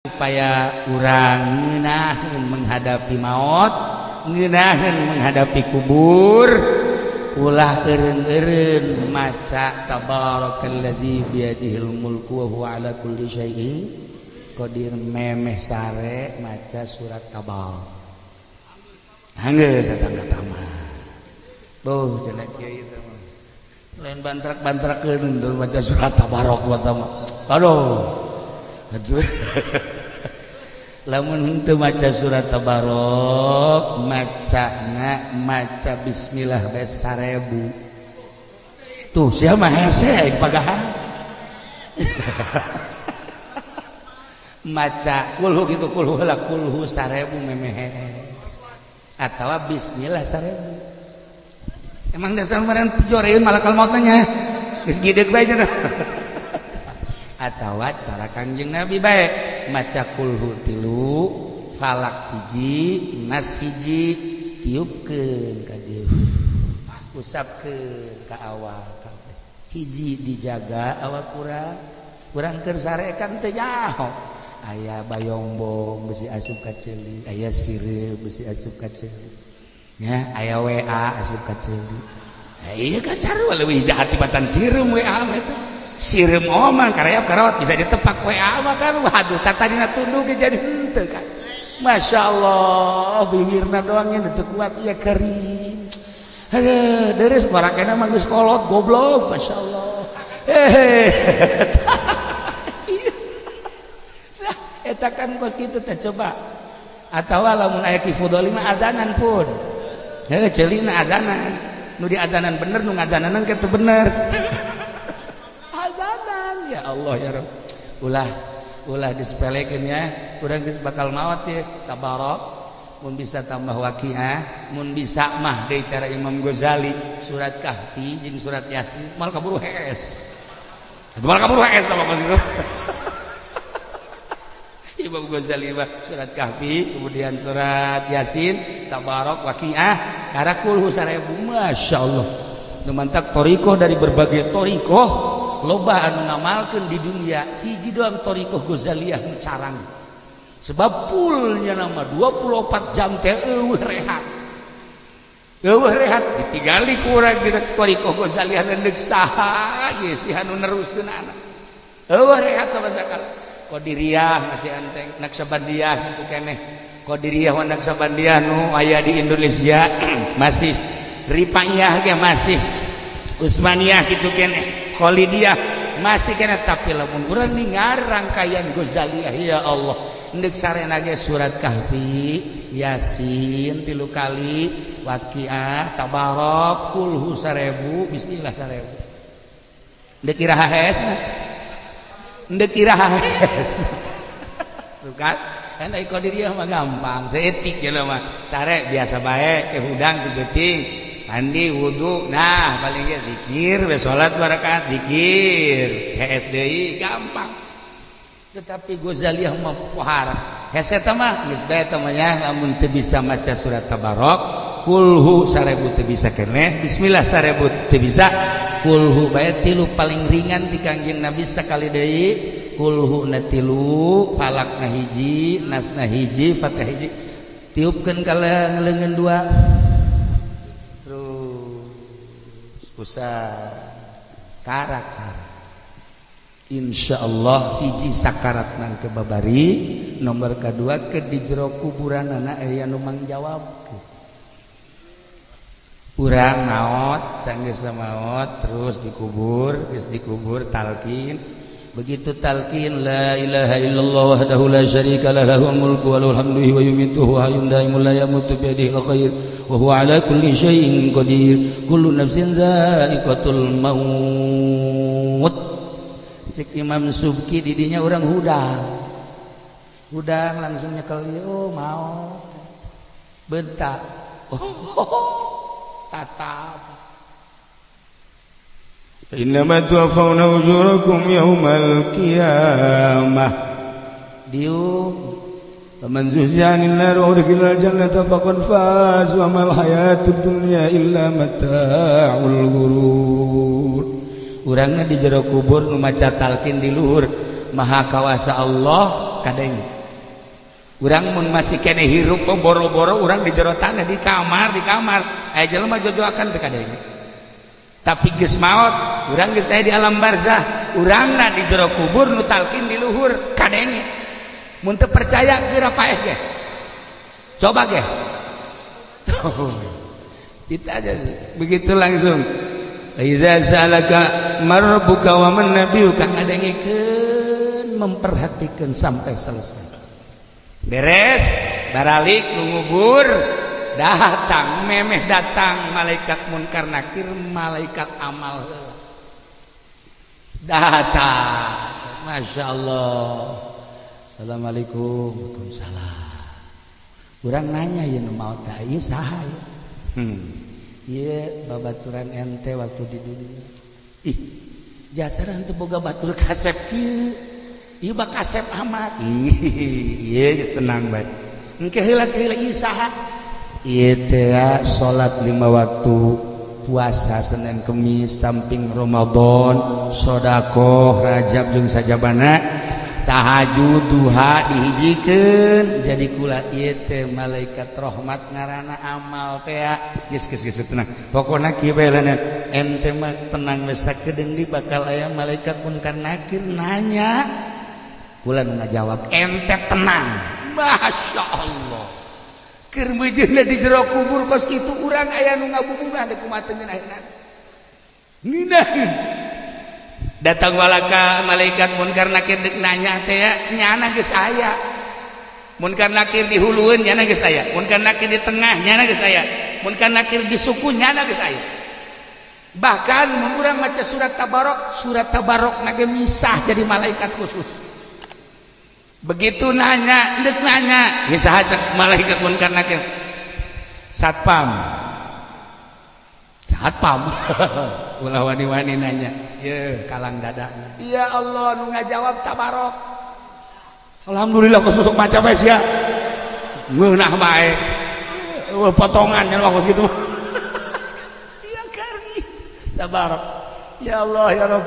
Supaya urang ngeunaheun menghadapi maut, ngeunaheun menghadapi kubur, ulah eureun-eureun maca tabarakalladzi biyadihil mulku wa huwa ala kulli syai'in qadir. Memeh sare maca surat Tabarak, anggeus eta tamat. Boh, cenah kiai teh mah lain bantrak-bantrakeun tuh maca surat Tabarok mah. Aduh, lamun henteu maca surat Tabarok, macana maca bismillah bae 1000. Tuh sia mah hese aing pagahan maca kulhu gitu, kulhu heula, kulhu 1000 memeh atawa bismillah 1000. Emang dasar meureun pijoreun malakal maut nya geus gideg bae cenah. Atawa cara Kangjeng Nabi bae, maca kulhu tilu, falak hiji, nas hiji, tiupkeun ka dieu, usapkeun ka awak kabeh. Hiji, dijaga awak urang. Urang keur sare kan teu nyaho, aya bayongbong besi asup ka ceuli, aya sireum besi asup ka ceuli nya, aya WA asup ka ceuli. Nah, iya kan sarua leuwih jahat tibatan sireum WA mah. Eta sireum oman karayap karawat bisa ditepak. WA mah kan waduh, tatadina tunduk jadi henteu kan. Masya Allah, bibirna doang yang teu kuat ya, kering. Aduh, deres barakena mah geus kolot goblok. Masya Allah. Eh, nah, eta kan kos kitu teh coba. Atawa lamun aya Ki Fudoli mah azanan pun. Heuh, ceulina azanan. Nu diazanan bener, nu ngazananan kitu bener. Azanan, ya Allah ya Rabb. Ulah ulah disepelekeun ya. Urang geus bakal maot ya. Tabarok mun bisa tambah Waqiah, mun bisa mah deui cara Imam Ghazali surat Kahfi jeung surat Yasin, mal kaburu hees. Itu mal kaburu hees sama kos itu. Imam Ghazali mah surat Kahfi, kemudian surat Yasin, Tabarok, Waqiah, karena kulhu 1000. Masya Allah. Nu mantak torikoh, dari berbagai torikoh loba anu ngamalkeun di dunia, hiji doang torikoh Ghazaliyah nu carang, sebab fullnya nama 24 jam teh eueuh rehat, eueuh rehat. Ditinggali ku urang dina torikoh Ghazaliyah, endek saha ye si anu neruskeun anak, eueuh rehat sama sakali. Qadiriyah masih enteng, Naksabandiyah gitu keneh. Qadiriyah wa Naksabandiyah nu aya di Indonesia masih, Rifaiyah ge masih, Utsmaniyah gitu keneh, Khalidiyah masih keneh. Tapi lamun urang ningar rangkaian Ghazaliyah, ya Allah, endek sarena ge surat Kahfi, Yasin tilu kali, Waqiah, Tabarok, kulhu 1000, bismillah 1000, endek iraha hees, endek iraha hees. Tuh kan, kan ai Qadiriyah mah gampang saeutik ya mah. Sare biasa bae, ke hudang ke geuting mandi wudu, nah paling ge zikir we, salat dua rakaat, zikir hees deui, gampang. Tetapi Ghazaliyah mah pohara hese. Eta mah geus bae teh mah nya. Lamun teu bisa maca surat Tabarok, kulhu 1000 teu bisa keneh, bismillah 1000 teu bisa, kulhu bae tilu paling ringan di Kangjeng Nabi. Sakali deui, kulhu na tilu, falak na hiji, nas na hiji, Fatihah hiji, tiupkeun ka leungeun dua, terus usah karak sare. Insya Allah hiji, sakarat nang ke babari. Nomor kedua, ke di jero kuburan anak aya nu mangjawab. Urang maot, sanggeus maot terus dikubur, geus dikubur talqin. Begitu talqin, la ilaha illallah wahdahu la syarika lah, lahul mulku wa lahul hamdu wa yumitu wa hayyun daimun la yamutu bi yadihil khair wa huwa ala kulli syai'in qadir, kullu nafsin dha'iqatul maut. Cek Imam Subki, didinya urang hudang hudang langsung nyekel, oh mau bentak, oh tatap. Innama tuwaffawna ujurakum yaumal qiyamah. Diuk. Faman zuhziha 'anil nar wa udkhilal jannata faqad faz wa mal hayatud dunya illa mata'ul ghurur. Urangna di jero kubur nu maca talqin di luhur, maha kawasa Allah kadenge. Urang mun masih kene hirup, boro-boro urang di jero tanah, di kamar aya jelema jojoakan teu kadenge. Tapi geus maot, urang geus aya di alam barzah, urangna di jero kubur, nu talkin di luhur kadenge. Mun teu percaya, geura paeh ge, coba ge. Kita aja begitu langsung. Idza sa'alaka man rabbuka wa man nabiyuka, ngadengekeun, memperhatikan sampai selesai. Beres, baralik nu ngubur, datang, memeh datang malaikat munkar nakir, malaikat amal heula datang. Masya Allah. Assalamualaikum. Waalaikumsalam. Urang nanya, ya nu maot teh ieu saha ya? Ieu babaturan ente waktu di dunia. Ih, jasara henteu boga batur kasep kieu. Ieu mah kasep amat. Ih, ieu geus tenang bae. Engke heula, heula, ieu saha? Ieu teh salat lima waktu, puasa Senin Kemis samping Ramadan, sodakoh Rajab jeung sajabana, tahajud, duha dihijikeun jadi kula. Ieu teh malaikat rahmat, ngaranna amal teh. Geus, geus, geus, tenang. Pokona kieu bae, ente mah tenang we, sakedeung di bakal aya malaikat munkar nakir nanya, kula nu ngajawab, ente tenang. Masya Allah, keur meujeunna di jero kubur kos kitu, urang aya nu ngabubungan deuk kumaha teu akhirna. Ngeunah datang walaka malaikat munkar nakir dek nanya teh, nyana geus aya. Munkar nakir di hulueun, nyana geus aya. Munkar nakir di tengah, nyana geus aya. Munkar nakir di suku, nyana geus aya. Bahkan mun urang maca surat Tabarok, surat Tabarok nage misah jadi malaikat khusus. Begitu nanya, dek nanya, ya saha cek malaikat munkar nakir? Satpam. Satpam ulah wani-wani nanya. Ye kalang dada. Ya Allah, nu ngajawab Tabarok. Alhamdulillah, kesusuk maca bae sia, ngeunah bae potongan nya kos kitu. Iya, kari Tabarok. Ya Allah, ya Rabb.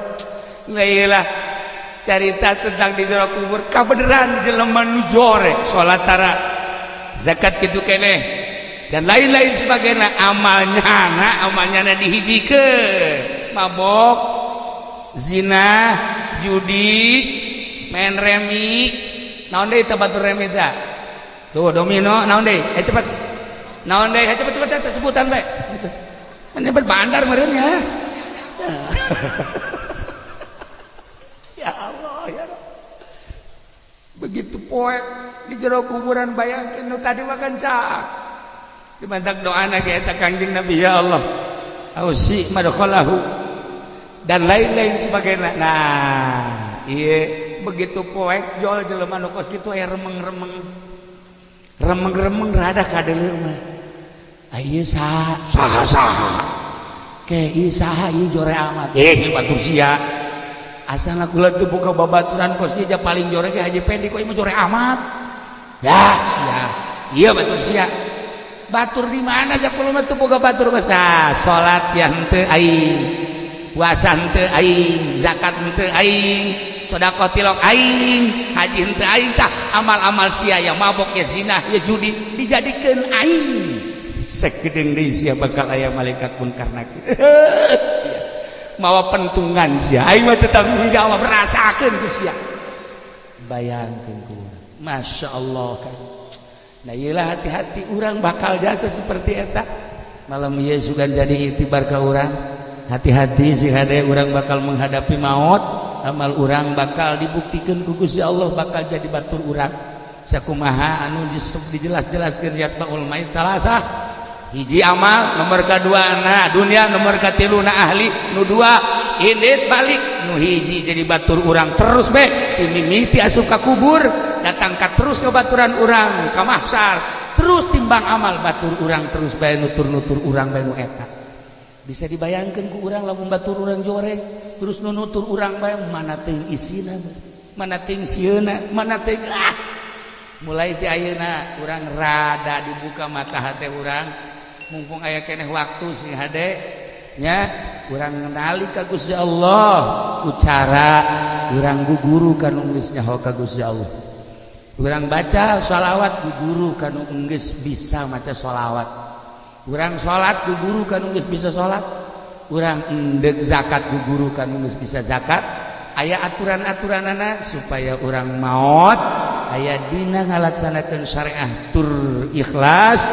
Nah, carita tentang di jero kubur kabeneran jelema nu jore, salat tara, zakat kitu keneh, dan lain-lain sebagainya. Amalnya na, amalnya na dihijikeun, mabok, zina, judi, main remi, naon deui teh batur remi teh tuh, domino, naon deui, eh cepet, naon deui, eh cepet, cepet, cepet, sebutan bae. Menyebut bandar meureun ya. Ya Allah, ya Rabb. Begitu poek di jero kuburan, bayangkeun nu tadi makan cak dimantak doana ge eta Kangjeng Nabi, ya Allah, awsi' madkhalahu, dan lain-lain sebagainya. Nah, iya, begitu poek jol, jelema nu kos kitu aya remeng-remeng, remeng-remeng rada kadeuleu mah. Ieu saha, saha, saha ke ieu, saha ieu jore amat? Eh, batur sia. Asal kula teu boga babaturan kos kieu, paling jore ge Haji Pendi, kok ieu mah jore amat ya sia. Ieu batur sia. Batur di mana aja? Kula mah teu boga batur kos. Nah, salat sia henteu aing, puasa henteu aing, zakat henteu aing, sedekah tilok aing, haji henteu aing. Tah, amal-amal sia, ya mabok, ya zina, ya judi, dijadikeun aing. Sakedeung deui sia bakal aya malaikat munkar nakir mawa pentungan. Sia, aing mah teu tanggung jawab, rasakeun ku sia. Bayangkeun ku, Masya Allah kan. Nah, iyalah, hati-hati, urang bakal jasa seperti eta. Malam ieu sugan jadi itibar ka urang, hati-hati sih, hade. Urang bakal menghadapi maut, amal urang bakal dibuktikan ku Gusti Allah, bakal jadi batur urang. Sakumaha anu dijelas-jelaskeun, yatba'ul mayit salasah: hiji amal, nomor kedua na dunia, nomor katilu na ahli. Nu dua indit balik, nu hiji jadi batur urang terus be mimiti asup ka kubur, datang ka terus ngebaturan urang ka mahsyar, terus timbang amal batur urang terus bae, nutur-nutur urang bae. Nu eta bisa dibayangkan ku urang, lamun batur urang joreng terus nu nutur urang bae, mana teuing isina, mana teuing sieuna, mana teuing. Ah, mulai ti ayeuna urang rada dibuka mata hati urang, mumpung aya keneh waktu sing hade nya, urang ngenali ka Gusti Allah ku cara urang guguru ka nu geus nyaho ka Gusti Allah. Urang baca sholawat ku guru kanu enggeus bisa maca sholawat. Urang salat ku guru kanu geus bisa salat. Urang endek zakat ku guru kanu geus bisa zakat. Aya aturan-aturanana supaya urang maot aya dina ngalaksanakeun syariah tur ikhlas.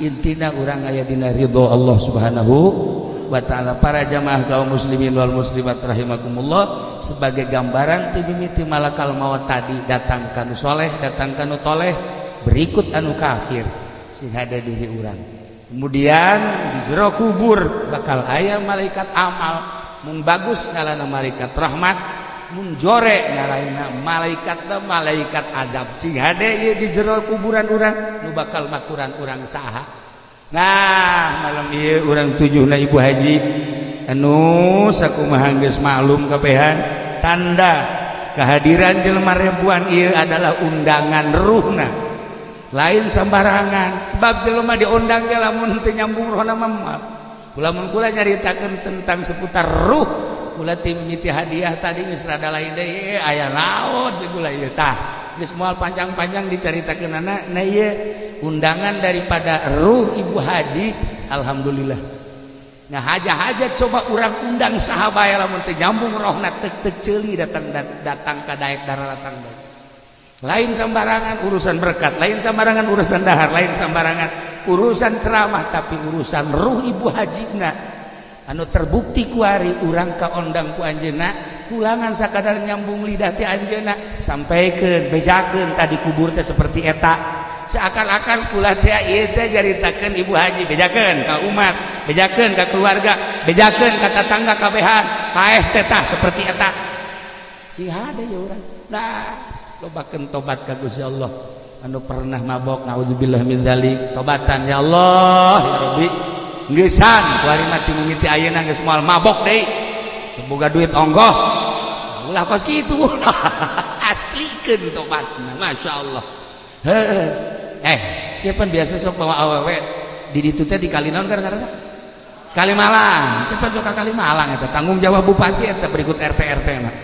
Intina urang aya dina ridho Allah Subhanahu wa ta'ala. Para jamaah kaum muslimin wal muslimat rahimakumullah, sebagai gambaran ti mimiti malakal maut tadi datang kanu soleh, datang kanu toleh, berikut anu kafir, sing ada diri urang. Kemudian di jero kubur bakal aya malaikat amal. Mun bagus ngalana malaikat rahmat, mun jore ngalana malaikat malaikat azab. Sing hade ieu di jero kuburan urang, nu bakal maturan urang saha? Nah, malam ieu urang tujuhna Ibu Haji anu sakumaha geus maklum kabehan. Tanda kehadiran jelema ribuan ieu adalah undangan ruhna, lain sembarangan, sebab jelema diundang ge lamun teu nyambung rohna mah. Lamun kula nyaritakeun tentang seputar ruh, kula tim mimiti hadiah tadi geus rada lain deui. Aya naon jeung kula ieu? Tah, geus moal panjang-panjang dicaritakeunana. Nah, ieu undangan daripada ruh Ibu Haji. Alhamdulillah. Nah, haja-haja coba urang undang saha bae, lamun teu nyambung rohna tek tek ceuli datang datang ka daek datang. Lain sembarangan urusan berkat, lain sembarangan urusan dahar, lain sembarangan urusan ceramah, tapi urusan ruh Ibu Hajina anu terbukti kuari urang kaondang ku anjeunna. Kulangan sakadar nyambung lidah ti anjeunna, sampaikan, bejakeun tadi kubur teh seperti eta. Seakan-akan kula teh ieu teh nyaritakeun Ibu Haji, bejakeun ka umat, bejakeun ka keluarga, bejakeun ka tatangga kabehan, paeh teh tah seperti eta. Sing hade ya urang. Nah, lobakeun tobat ka Gusti Allah. Anu pernah mabok, naudzubillah min dzalik, tobatan, ya Allah ya Rabbi, geusan kuari mati mimiti ayeuna geus moal mabok deui, boga duit onggoh ulah kos kitu. Aslikeun tobatna, Masya Allah. Heuh, eh, siapa biasa sok bawa awewe di ditu teh di kali naon kan karena Kalimalang? Siapa sok ka Kalimalang? Eta tanggung jawab bupati eta, berikut RT RT mah.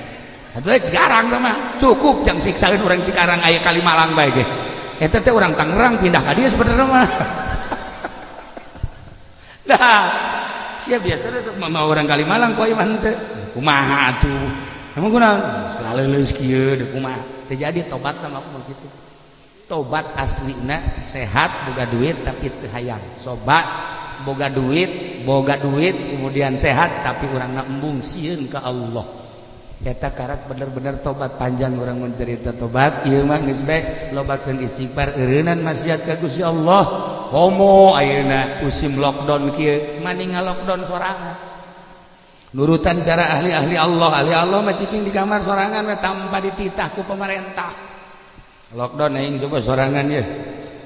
Atuh Cikarang mah cukup, jangan siksaeun orang Cikarang, aya Kalimalang bae ge. Eta teh orang Tangerang pindah ka dieu sebenarnya mah. Nah, sia biasa mah orang Kalimalang ku mah henteu. Kumaha atuh? Emang kunaon? Selalu leuleus kieu deui kumaha? Teu jadi tobat mah aku situ. Tobat aslina sehat boga duit tapi teu hayang. Sobat boga duit kemudian sehat tapi urang embung, sieun ka Allah. Eta karak bener-bener tobat. Panjang urang mencerita tobat ieu mah. Geus bae lobakeun istighfar, eureunnan maksiat ka Gusti Allah. Komo ayeuna musim lockdown kieu, maning lockdown sorangan, nurutan cara ahli-ahli Allah. Ahli Allah mah cicing di kamar sorangan we tanpa dititah ku pemerintah. Lockdown aing coba sorangan ya.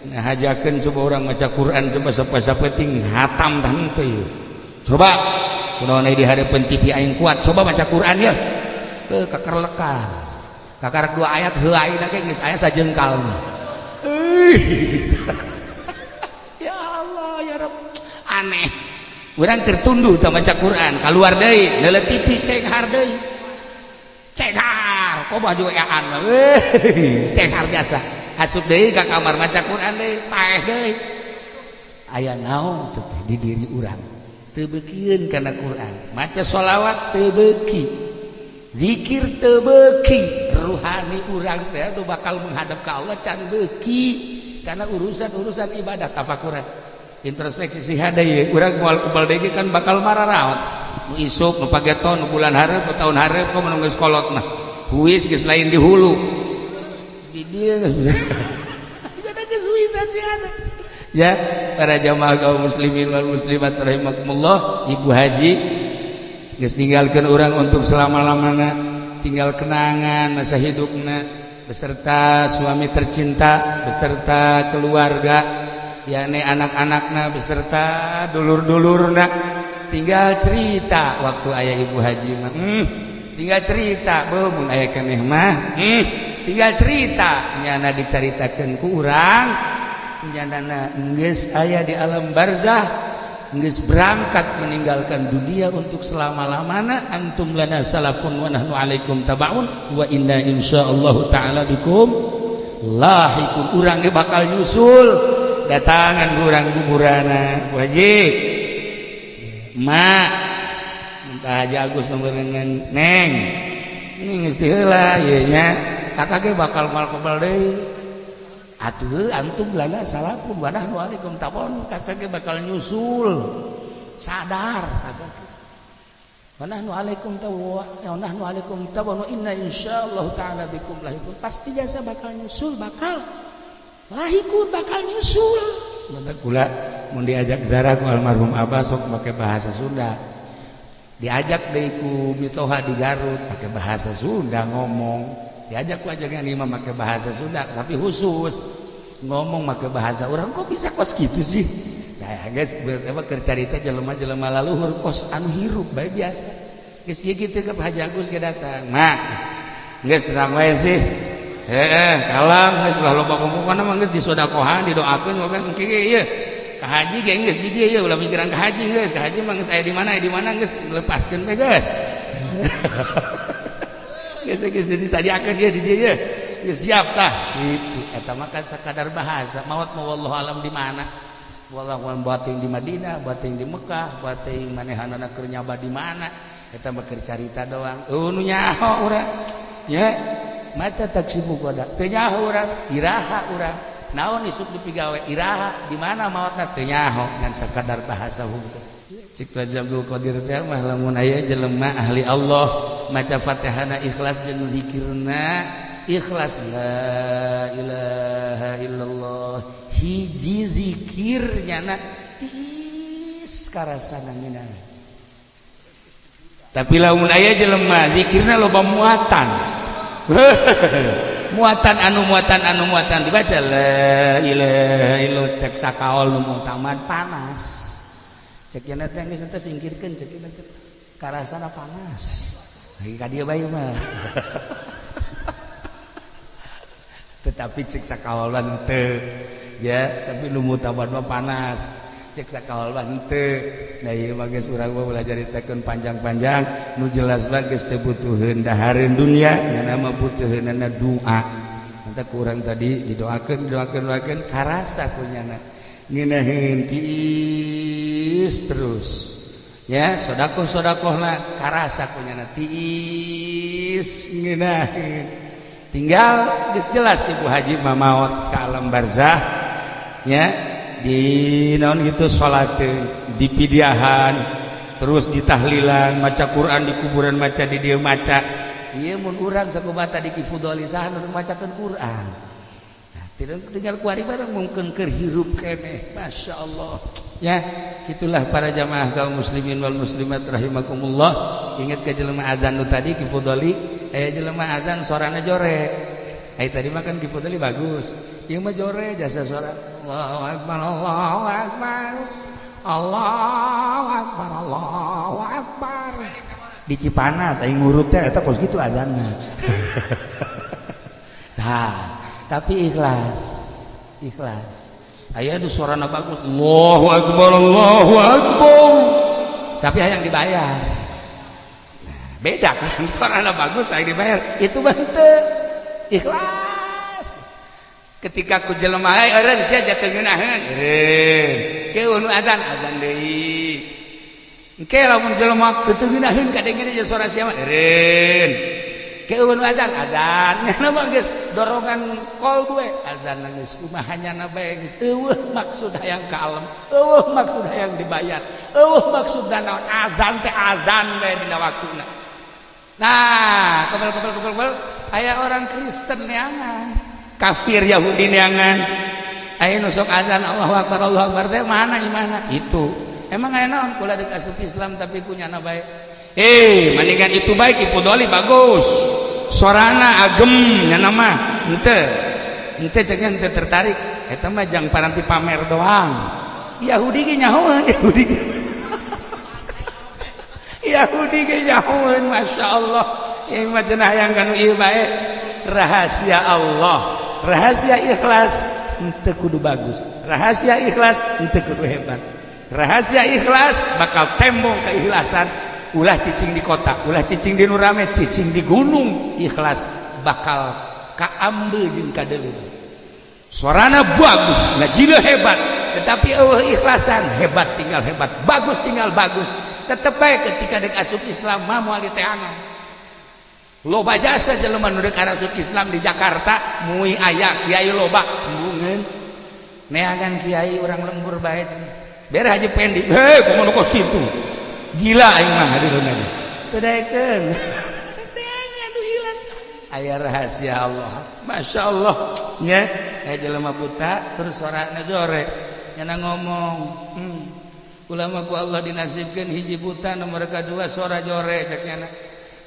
Nah, hajakeun coba orang maca Quran, coba sapeting hatam tah henteu. Coba kunaon di hadapan TV aing kuat, coba maca Quran ya ke kakerlekan, kakarak dua ayat heuh aing ge geus aya sajengkal. Ya Allah ya Rabb, aneh. Urang keur tunduh tah maca Quran, keluar deui leuleuh TV, cenghar deui, cenghar kok baju ean, cenghar biasa. Asup deui ka kamar, maca Quran deui, paeh deui. Aya naon teh di diri urang? Teu beukieun kana Quran, maca sholawat teu beuki, zikir teu beuki. Ruhani urang teh anu bakal menghadap ka Allah can beuki karena urusan-urusan ibadah. Tafakuran, introspeksi sih ada ya. Urang moal kebal deui kan, bakal mararaot nu isuk, nu pageton, nu bulan hareup, nu tahun hareup. Kok nu geus kolot mah huis geus lain di hulu, di dieu geus jadi geus huisan sih ada ya. Para jamaah kaum muslimin wal muslimat rahimakumullah, Ibu Haji geus ninggalkeun urang untuk selama-lamana, tinggal kenangan masa hidupna beserta suami tercinta, beserta keluarga, yakni anak-anakna, beserta dulur-dulurna. Tinggal cerita waktu ayah Ibu Haji mah, tinggal cerita beuh. Aya keneh mah, tinggal cerita. Nyana dicaritakeun ku urang, nyana geus aya di alam barzah, geus berangkat meninggalkan dunia untuk selama-lamana. Antum lana salafun wa nahnu alaikum tabaun wa inna insyaallah taala bikum. Lahiqun, urang ge bakal nyusul datangan urang kuburana. Bu Haji, Mak, Pak Haji Agus nomor, Neng, ini geus heula ieu nya, kakak ge bakal mal kebal deui atuh. Antum lana salafun wa nahnu alaikum tabon. Kakak ge bakal nyusul, sadar kakak. Wa nahnu alaikum tawa wa nahnu alaikum tabon wa inna insyaallah taala bikum lahiqun. Pasti jasa bakal nyusul, bakal lahiqun, bakal nyusul. Maka kula mun diajak zarah ku almarhum abah sok make bahasa Sunda, diajak deui ku mitoha di Garut pakai bahasa Sunda ngomong, diajak ku ajakan imam pakai bahasa Sunda, tapi khusus ngomong pakai bahasa orang. Kok bisa kos gitu sih? Nah, guys, apa keur carita jelema-jelema laluhur kos anu hirup bae biasa. Geus ieu kitu ke Haji Agus ge datang. Mak, geus tenang wae sih. Heeh, kalam geus ulah loba pokokna mah, geus disodakohan, didoakeun engke ge ieu. Ka haji ge geus di dieu ieu, ulah mikiran ka haji geus, ka haji mah geus aya di mana, aya di mana, geus lepaskeun we geus. Geus geus disadiakeun ieu di dieu ieu. Geus siap tah gitu. Eta mah kan sakadar bahasa. Maot mah wallahu alam di mana. Wallahu alam, bating di Madinah, bating di Mekah, bating manehanana keur nyaba di mana. Eta mah keur carita doang. Eueuh nu nyaho urang. Ya, mata taksibu goda. Teu nyaho urang, iraha urang. Naon isuk dipigawe, iraha, di mana maotna, teu nyaho, ngan sakadar bahasa hungkul. Cik Haji Abdul Qadir teh mah lamun aya jelema ahli Allah maca Fatihana ikhlas jeung zikirna ikhlas, la ilaha illallah, hiji zikir nyana tiis karasana ngeunah. Tapi lamun aya jelema zikirna loba muatan, muatan anu muatan anu muatan, dibaca la ilaha illallah, cek sakaol nu mutaman panas. Cek nya teh geus teh singkirkeun, cek nya teh karasana panas lagi ka dieu bae mah. Tetapi cek sakaolan teu ya, tapi nu mutaman mah panas, cek sakaolan teu. Nah, ieu mah geus urang mah ulah caritakeun panjang-panjang. Nu jelas lah geus teu butuheun dahareun dunya, nyana mah butuheunana doa. Mantap ku urang tadi didoakeun, didoakeun, doakeun, karasa ku nyana ngeunaheun tiis terus ya. Sodakoh sodakohna karasa ku nyana tiis ngeunaheun. Tinggal geus jelas Ibu Haji mah maot ka alam barzah ya, di naon gitu, salateun, di pidiahan, terus ditahlilan, maca Quran di kuburan, maca di dieu maca. Ieu mun urang sakumaha tadi Ki Fudoli, saha nu macakeun Quran? Nah, tinggal kuari bareng mungkin keur hirup keneh. Masya Allah ya, itulah para jamaah kaum muslimin wal muslimat rahimakumullah. Ingat ke jelema azan nu tadi Ki Fudoli, aya jelema azan sorana jore. Ai tadi mah kan Ki Fudoli bagus, ieu mah jore jasa suara, Allahu akbar, Allahu akbar, Allahu akbar, Allahu akbar. Di Cipanas aing ngurut teh eta kos kitu azanna. Tah, tapi ikhlas, ikhlas. Aya nu suarana bagus, Allahu akbar, Allahu akbar, tapi hayang dibayar. Nah, beda kan, suarana bagus hayang dibayar itu mah teu ikhlas. Ketika ku jelema eureun sia jatuh ngeunaheun, eureun ke nu azan, azan deui. Engke lamun jelema teu ngeunaheun kadenge jeung suara sia mah, eureun ke nu azan, azan. Nyana mah geus dorongan kolbu we azan geus kumaha nyana bae geus eueuh maksud hayang ka alam, eueuh maksud hayang dibayar, eueuh maksud naon, azan teh azan bae dina waktuna. Nah, kebel kebel kebel kebel aya orang Kristen neangan, kafir Yahudi neangan, aya nu sok azan Allahu akbar, Allahu akbar teh mana imana itu. Emang aya naon kula deuk asup Islam, tapi ku nyana bae. Eh, mendingan itu baik Ibu Doli bagus sorana agem, nyana mah henteu henteu, ceknya henteu tertarik. Eta mah jang paranti pamer doang. Yahudi ge nyahoan, Yahudi ge, Yahudi ge nyahoan. Masya Allah, ieu mah cenah hayang kanu ieu bae. Rahasia Allah, rahasia ikhlas henteu kudu bagus, rahasia ikhlas henteu kudu hebat. Rahasia ikhlas bakal tembong keikhlasan. Ulah cicing di kota, ulah cicing di nu rame, cicing di gunung, ikhlas bakal kaambe jeung kadeuleu. Suarana bagus, ngajina hebat, tetapi eueuh ikhlasan. Hebat tinggal hebat, bagus tinggal bagus, tetep bae ketika dek asup Islam mah moal diteangan. Loba jasa jelema nu dek asup Islam di Jakarta. Mui aya kiai loba, embungeun neangan kiai urang lembur bae cenah. Bere Haji Pendi, hei, kumaha nu kos kitu, gila aing mah. Hadirun aja teu daekeun, neangan nu ikhlas. Aya rahasia Allah, Masya Allah nya. Aya jelema buta terus sorana jore, nyana ngomong, ulama ku Allah dinasibkeun hiji buta, nomor kedua sora jore. Cek nyana,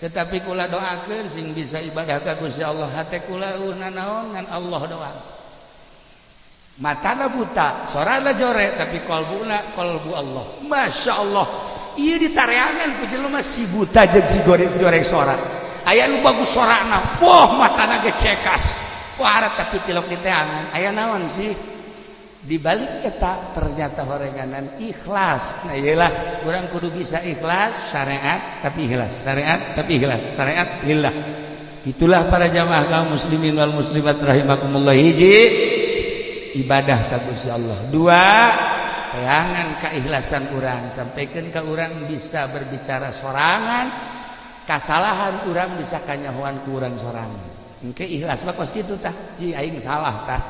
tetapi kula doakeun sing bisa ibadah ka Gusti Allah. Hate kula eueuh nanaon ngan Allah doang. Matana buta, sorana jore, tapi kolbuna kolbu Allah. Masya Allah, ieu ditareangan ku jelema si buta jeung si goreng joreng sora. Aya nu bagus sorana, wah, matana ge cekas, wah, tapi tilok diteangan. Aya naon sih di balik eta? Ternyata horenganan ikhlas. Nah, iyalah, urang kudu bisa ikhlas, syariat tapi ikhlas, syariat tapi ikhlas, syariat lillah. Itulah para jamaah kaum muslimin wal muslimat rahimakumullah. Hiji, ibadah ka Gusti Allah. Dua, teangan keikhlasan urang, sampaikan ke urang bisa berbicara sorangan, kasalahan urang bisa kanyahoan ku urang sorangan. Engke ikhlas mah kos kitu tah. Ji, aing salah tah,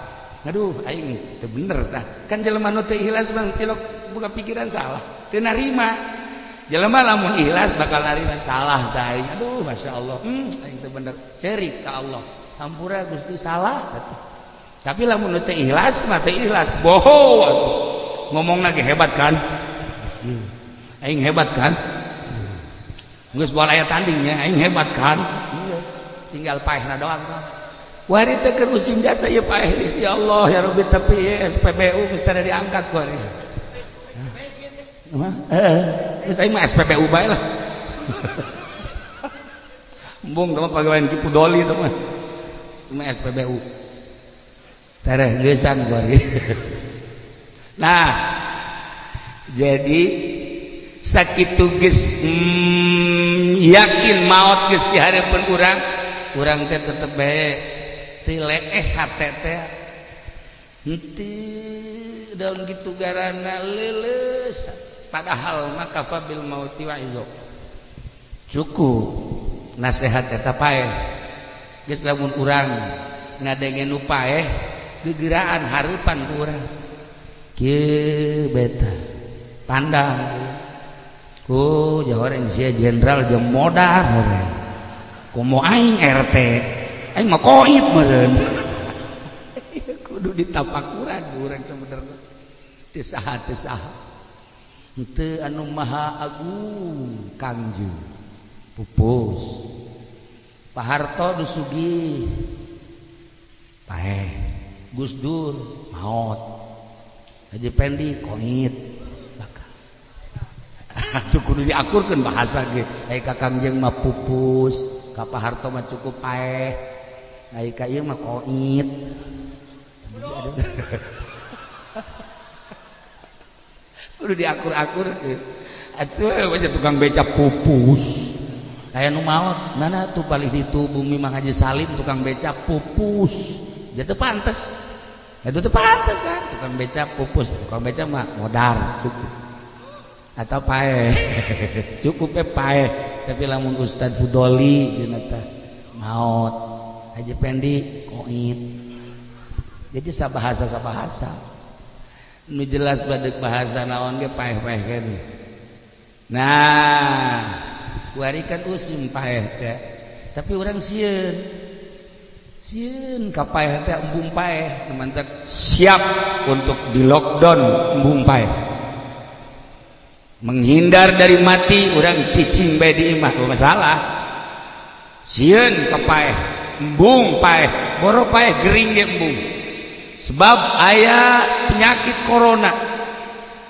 aduh, aing teu bener tah. Kan jelema nu teu ikhlas mah tilok buka pikiran salah, teu narima. Jelema lamun ikhlas bakal narima, salah tah aing, aduh, Masya Allah, aing teu bener, cerik ka Allah, hampura Gusti, salah atuh. Tapi lamun nu teu ikhlas mah teu ikhlas, boho atuh. Ngomong lagi, hebat kan aing, hebat kan, geus moal aya tandingnya, aing hebat kan. Tinggal paehna doang kan. Wari teh keur musim jasa ieu paeh, ya Allah ya Rabbi. Tapi SPBU geus tara diangkat ku ari. Geus, aing mah SPBU bae lah. Embung teh mah pagawean Ki Pudoli teh mah. Mah SPBU. Tereh geusan ku ari. Nah, jadi sakitu geus yakin maot geus di hareupeun urang, urang teh tetep bae teu leeh hate teh, henteu daun gitu garana leuleus. Padahal mah kafa bil mauti wa'izo, cukup nasihat eta paeh. Geus, lamun urang ngadenge nu paeh, gegeraan hareupan ku urang kieu, beta pandang ku jahoreng sia jenderal jeung modar horeng, komo aing RT, aing mah koit meureun. Kudu ditapakuran urang sebenarnya. Teu saha, teu saha, henteu anu maha agung. Kangjeng pupus, Pak Harto nu sugih paeh, Gus Dur maot, Haji Pendi koit, bakal atuh kudu diakurkeun bahasa ge. Ai ka Kangjeng mah pupus, ka Pak Harto mah cukup paeh, ai ka ieu mah koit. Kudu diakur-akur atuh. Aja tukang becak pupus, aya nu maot mana tuh paling ditu bumi Mang Haji Salim tukang becak pupus, jadi pantes itu tuh, pantes kan tukang becak pupus. Tukang becak mah modar cukup atau paeh, cukup paeh. Tapi lamun Ustad Fudoli cenah maot, Haji Pendi koit, jadi sabahasa sabahasa nu jelas badek bahasa naon ge paeh-paeh kene. Nah, kuari kan usim paeh teh, tapi urang sieun, sieun ka paeh teh, embung paeh. Mantak siap untuk di lockdown, embung paeh, menghindar dari mati. Urang cicing bae di imah masalah, sieun ka paeh, embung paeh, boro paeh gering ge embung, sebab aya penyakit corona.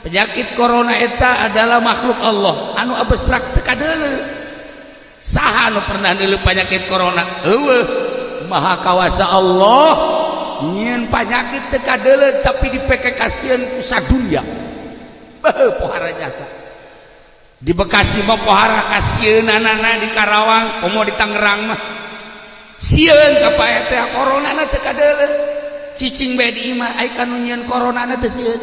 Penyakit corona eta adalah makhluk Allah anu abstrak, teu kadeuleu. Saha anu pernah deuleu penyakit corona? Eueuh. Maha kawasa Allah nyieun penyakit teu kadeuleu, tapi dipeke kasieun ku sadunya. Beuh, pohara jasa. Di Bekasi mah pohara kasieunanana, di Karawang, komo di Tangerang mah sieun ka paeh teh. Corona na teu kadeuleu. Cicing bae di imah ai kanu nyieun corona na teu sieun.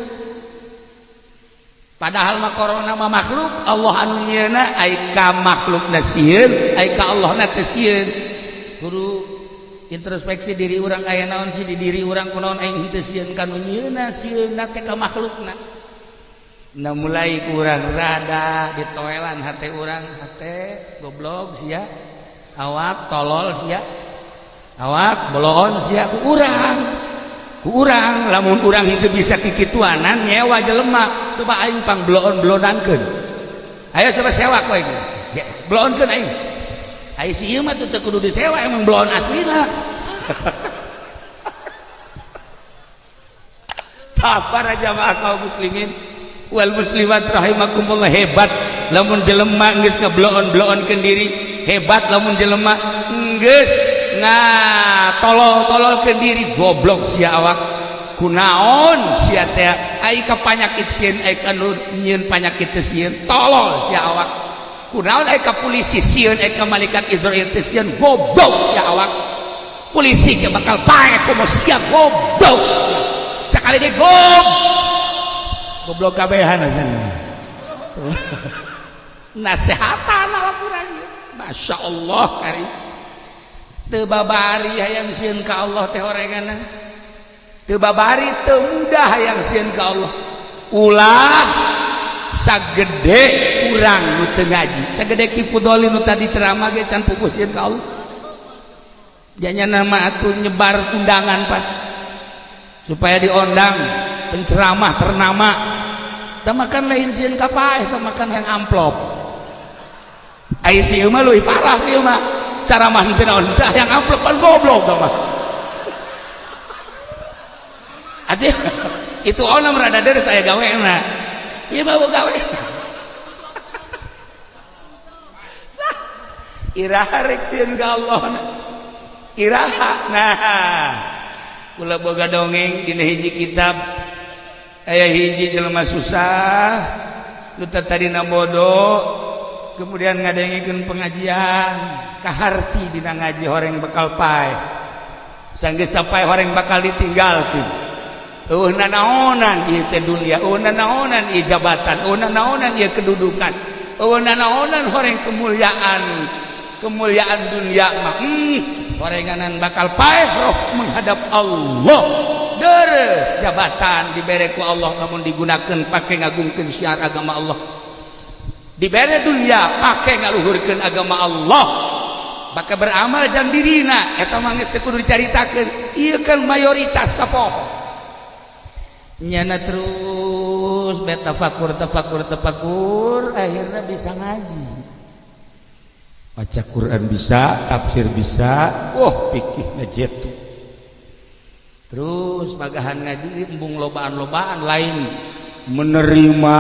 Padahal mah corona mah makhluk Allah anu nyieunna, ai ka makhlukna sieun, ai ka Allahna teu sieun. Kudu introspeksi diri urang, aya naon sih di diri urang, kunaon aing teu sieun ka nu nyieunna, sieunna teh ka makhlukna. Nah, mulai kurang rada ditoelan hate urang, hate goblok sia, awak tolol sia, awak boloon sia ku urang, ku urang. Lamun urang itu bisa kikituanan nyewa jelema, coba aing pang bloon-bloonankeun, ayo coba sewa ku aing, bloonkeun aing. Ai si ieu mah teu kudu disewa, emang bloon aslina. Tah para jamaah kaum muslimin wal muslimat rahimakumullah, hebat lamun jelema geus ngebloon-bloonkeun diri, hebat lamun jelema geus ngatolol-tololkeun diri, goblok sia awak, kunaon sia teh ai ka panyakit sieun, ai ka nu nyieun panyakit teh sieun, tolol sia awak, kunaon ai ka polisi sieun, ai ka malaikat Israil teh sieun, goblok sia awak, polisi ge bakal pae komo sia, goblok sia, sakali deui goblok kabehan asana. Nasehatan awak urang, Masya Allah kari teu babari hayang sieun ka Allah teh horenganna, teu babari, teu mudah hayang sieun ka Allah. Ulah sagede urang nu teu ngaji, sagede Ki Fudoli nu tadi ceramah ge can pupuh sieun ka Allah. Janya nama atuh nyebar undangan pan supaya diondang penceramah ternama, teu makan lain sieun ka paeh, teu makan yang amplop. Ai si ieu mah leuwih parah, ieu mah ceramah henteu naon tah yang amplop pan goblok tah mah. Atuh itu onam rada deres aya gawena, ieu mah gawe. Nah, iraha rek sieun ka Allah na? Iraha? Nah, kula boga dongeng dina hiji kitab, aya hiji jelema susah nu tadina bodoh, kemudian ngadengikeun pengajian, kaharti dina ngaji horeng bakal paeh, sanggeus paeh horeng bakal ditinggalkeun. Eueuh nanaonan ieu teh dunia, eueuh nanaonan ieu jabatan, eueuh nanaonan ieu kedudukan, eueuh nanaonan horeng kemuliaan, kemuliaan dunia mah, horenganan bakal paeh roh menghadap Allah. Deres jabatan dibere ku Allah namun digunakan pakai ngagungkeun syiar agama Allah, dibere dunia pakai ngaluhurkeun agama Allah, bakal beramal jang dirina eta mah geus teu kudu dicaritakeun, ieu kan mayoritas tapoho nyana. Terus bet tafakur tafakur tafakur, akhirnya bisa ngaji, baca Quran bisa, tafsir bisa, wah pikihna jetu. Terus pagahan ngaji embung lobaan-lobaan, lain menerima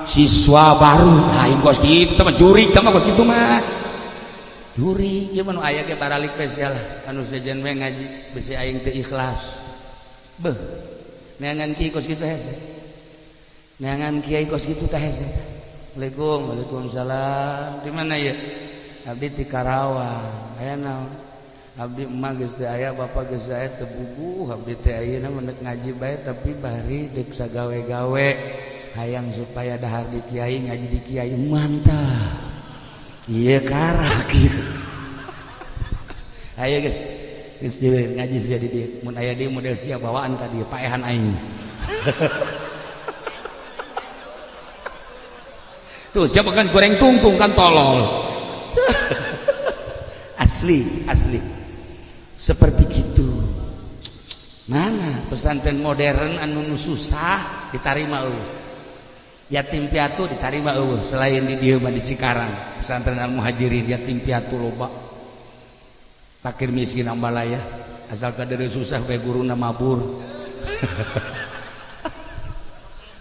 siswa baru, lain kos kitu mah jurik tah mah, kos kitu mah jurik. Ieu mah nu aya ge baralik spesial anu sejen we ngaji besi aing teu ikhlas. Beuh, neangan kiai kos kitu hese, neangan kiai kos kitu teh hese. Assalamualaikum. Waalaikumsalam. Di mana ya? Abdi di Karawang. Aya naon? Abdi emak geus teu aya, bapak geus aya, teu bubuh abdi teh ayeuna mah ngaji bae, tapi bari deuk sagawe-gawe, hayang supaya dahar di kiai, ngaji di kiai. Mantap. Ieu karak ieu. Ayo geus. Geus deui ngaji sia di dieu. Mun aya deui model sia bawaan ka dieu paehan aing. Tuh siapa kan goreng tungtung kan tolol. Asli, asli. Seperti gitu. Mana pesantren modern anu susah ditarima eueuh. Yatim piatu ditarima eueuh, selain di dieu mah di Cikarang, pesantren Al Muhajirin yatim piatu loba. Fakir miskin ambalaya, asal kadeureun susah bae guruna mabur.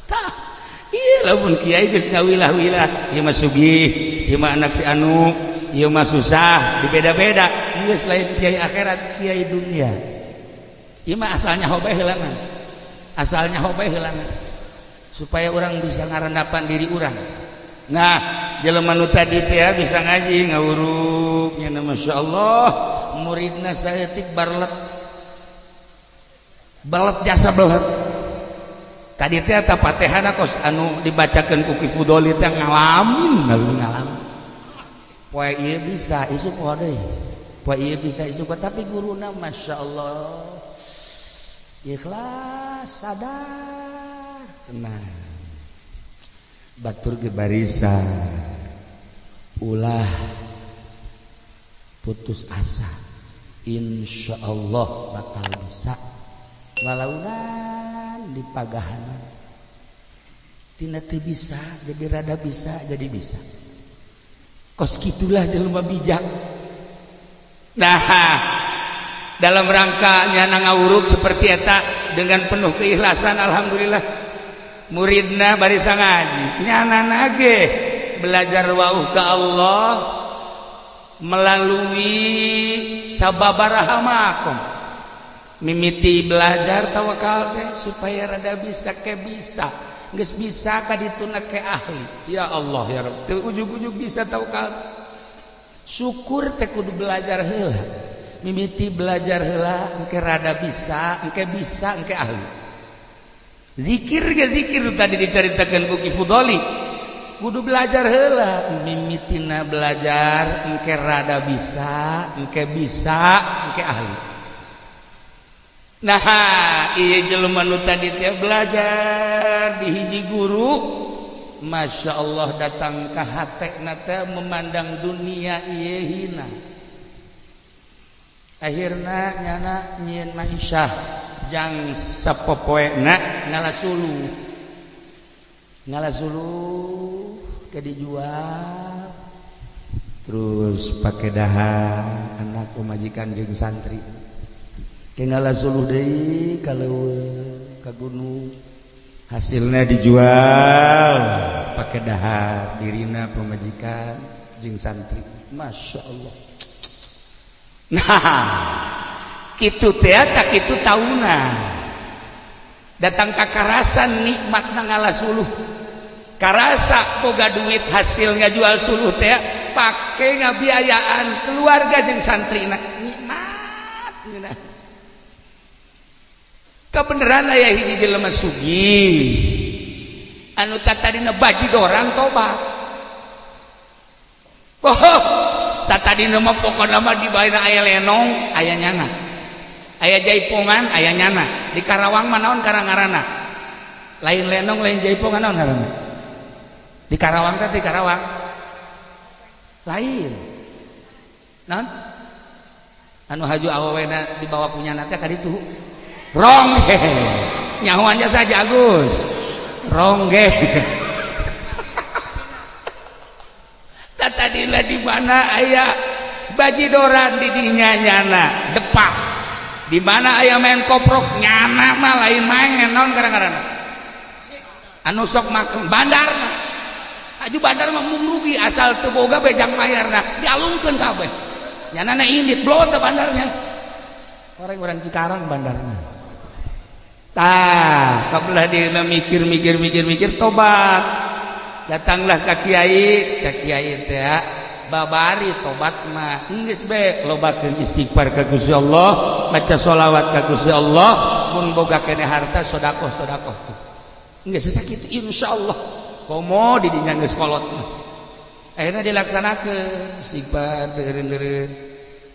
Tah, iya lamun kiai geus ngawilah-wilah, ieu mah sugih, ieu mah anak si anu, ieu mah susah, dibeda-beda. Geus lain kiai akhirat, kiai dunia. Ieu mah asalnya hobe heulangan. Asalnya hobe heulangan. Supaya orang bisa ngarandapan diri orang. Nah, jelema nu tadi teh bisa ngaji ngawuruk nya, masyaallah, muridna saeutik barlet. Belet jasa belet tadi teh eta Fatihana kos anu dibacakeun ku Ki Fudoli teh ngalamin, lalu ngalamin poe ieu bisa, isuk poe deui, poe ieu bisa, isuk poe. Tapi guruna, Masya Allah, ikhlas, sadar, tenang. Batur ge barisa, ulah putus asa, insya Allah bakal bisa. Walaunan di pagahanan tina teu bisa jadi rada bisa, jadi bisa. Kos kitulah jelema bijak. Nah, dalam rangka nyana ngawuruk seperti eta dengan penuh keikhlasan, alhamdulillah muridna barisa ngaji. Nyana ge belajar wauh ke Allah melalui sababaraha makom. Mimiti belajar tawakal teh supaya rada bisa ke bisa, geus bisa ka dituna ke ahli. Ya Allah, ya Rabb, teu ujug-ujug bisa tawakal. Syukur teh kudu belajar heula. Mimiti belajar heula, engke rada bisa, engke bisa, engke ahli. Zikir ge, zikir tadi diceritakan ku Ki Fudoli, kudu belajar heula. Mimitina belajar, engke rada bisa, engke bisa, engke ahli. Nah, iya, jelema nu tadi teh belajar di hiji guru, Masya Allah, datang ke hatena teh memandang dunia ieu hina. Akhirna nyana nyieun maisyah jang sapopoena, ngala suluh, ngala suluh ke dijual, terus pakai dahar anak, pemajikan jeung santri. Ke ngala suluh deui kalau ka gunung, hasilnya dijual, pakai dahar dirina, pemajikan jeung santri. Masya Allah. Nah, kitu teh, tak kitu tauna datang ka karasan nikmat ngala suluh, karasa boga duit hasil ngajual suluh teh, pake ngabiayaan keluarga jeung santri, nikmat. Nah, kebenaran aya hiji jelema sugih anu tatadina bajidoran, tobat. Oh, tatadina mah pokona mah di baina aya lenong aya nyana, aya jaipongan aya nyana. Di Karawang mah naon karang-ngaranna? Lain lenong, lain jaipongan, naon ngaranna di Karawang teh? Di Karawang lain naon anu haju awewena dibawa punya teh ka ditu? Rongge. Nyahoannya saja Agus, rongge. Tadila di mana aya bajidoran di dinya nyana depak, di mana aya main koprok nyana mah lain main. Naon kadang-kadang anu sok makan bandar? Aju bandar mah mung rugi, asal teu boga bejang mayarna dialungkeun kabeh. Nyana na indit blow teh bandarnya, orang-orang Cikarang bandarnya. Tah, kabelah dia mikir mikir mikir mikir, tobat. Datanglah ke kiai. Cek kiai teh, babari tobat mah geus be lobakeun istighfar ka Gusti Allah, maca sholawat ka Gusti Allah, mun boga keneh harta sedekah, sedekah. Geus sakitu, insyaallah komo di dinya geus kolot mah. Akhirnya dilaksanakeun, istighfar teureun-teureun,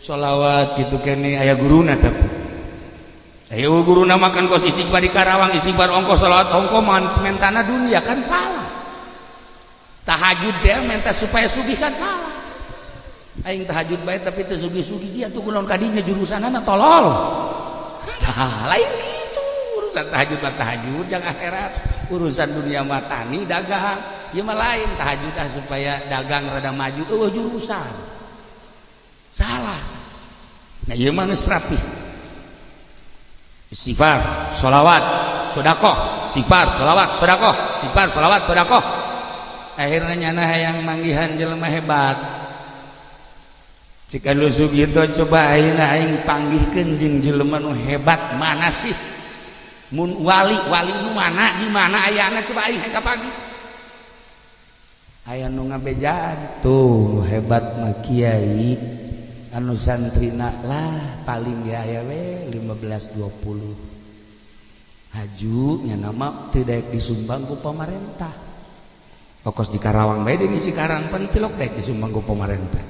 sholawat gitu keneh. Aya guruna, tapi ayo guru makan kos istighfar di Karawang, istighfar ongko, sholawat ongko, mentana dunia kan salah. Tahajud dia minta supaya sugih kan salah. Aing tahajud baik tapi teu sugih-sugih dia tuh, kunaon kadinya jurusanana tolol. Nah, lain gitu. Urusan tahajud mah tahajud jangan akhirat, urusan dunia mah tani dagang. Ieu mah lain, tahajud ah supaya dagang rada maju, eueuh jurusan. Salah. Nah, ieu mah geus rapi. Istighfar, sholawat, sodakoh, istighfar, sholawat, sodakoh, istighfar, sholawat, sodakoh. Akhirnya nyana hayang manggihan jelema hebat. Jika lu gitu, coba ayeuna aing panggihkeun jeung jelema nu hebat mana sih? Mun wali, wali nu mana, di mana ayana, coba aing hayang kapanggih. Aya nu ngabejaan tuh, hebat mah kiai anu santrina lah paling ya aya we 15 20. Haju nya nama tidak disumbang ku pemerintah. Pokos di Karawang bae di Cikarang pan tilok daek disumbang ku pemerintah.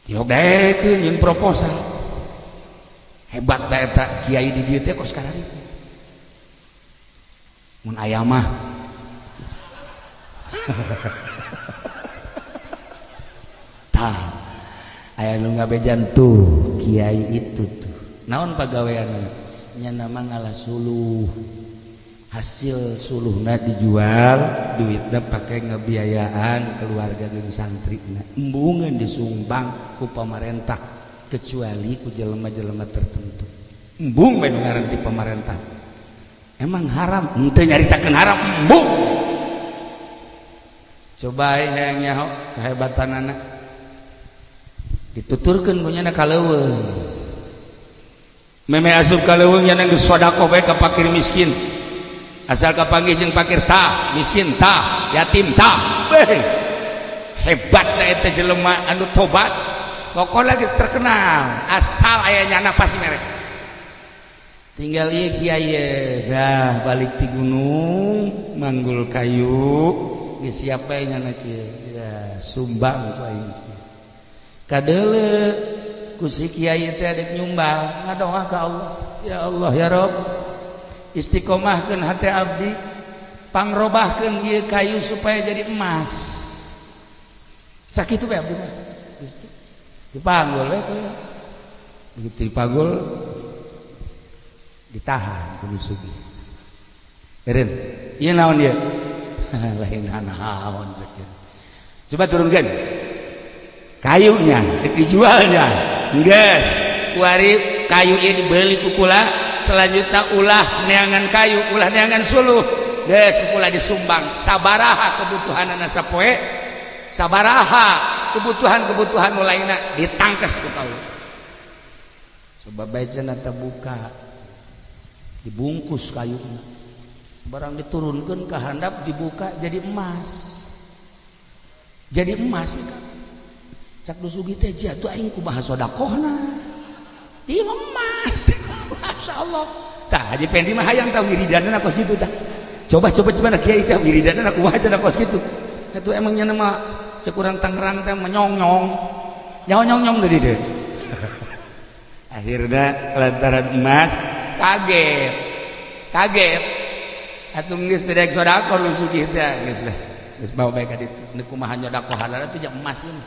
Tilok daekeun jeung proposal. Hebat da eta kiai di dieu teh kos kararitu. Mun aya mah. Tah, aya nu ngabejan tuh kiai itu tuh. Naon pagaweanna? Nya nama ngalah suluh. Hasil suluhna dijual, duitna pake ngebiayaan keluarga jeung santrina. Embungeun disumbang ku pamarentah kecuali ku jelema-jelema tertentu. Embung bae nu ngaran ti pamarentah. Emang haram? Henteu nyaritakeun haram, embung. Coba hayang nyaho kehebatanana. Dituturkeun ku nyana ka leuweung. Meme asup ka leuweung nyana geus sedekah bae ka fakir miskin. Asal kapanggih jeung fakir tah, miskin tah, yatim tah. Beh. Hebat da eta jelema anu tobat. Pokona geus terkenal, asal aya nyana pasti merek. Tinggal ieu kiai dah balik ti gunung manggul kayu geus siap bae nyana kieu. Ya, sumbang ku aing sih. Kadeule ku si kiai teh dek nyumbang ngadoa ka Allah. Ya Allah ya Rob, istiqomahkeun hate abdi, pangrobahkeun ieu kayu supaya jadi emas. Sakitu bae abdi mah. Gusti. Dipanggul we kuy. Begitu dipanggul ditahan ku nu sugih. Eureun, ieu naon ieu? Lain naon cek. Coba turunkeun. Kayunya dek dijualnya. Geus, kuari kayu ieu dibeli ku kula, selanjutnya ulah neangan kayu, ulah neangan suluh. Geus kula disumbang sabaraha kebutuhanana sapoe, sabaraha kebutuhan-kebutuhan nu lainna ditangkes ku kaula. Coba bae cenah buka. Dibungkus kayunya. Barang diturunkeun ka handap dibuka jadi emas. Jadi emas mika. Cak nu sugih teh jatuh aing kumaha sedekahna. Ieu emas. Masyaallah. Tah Haji Pendi mah hayang tah wiridanna kos kitu tah. Coba coba coba na kiai teh wiridanna kumaha cenah kos kitu. Atuh emang nya mah cek urang Tangerang teh menyong-nyong. Nyawa nyong-nyong tadi deh. Akhirnya lantaran emas kaget. Kaget. Atuh geus teu daek sedekah nu sugih teh geus lah. Geus bawa bae ka ditu. Neuk kumaha nyodakohanana tuh emas ini.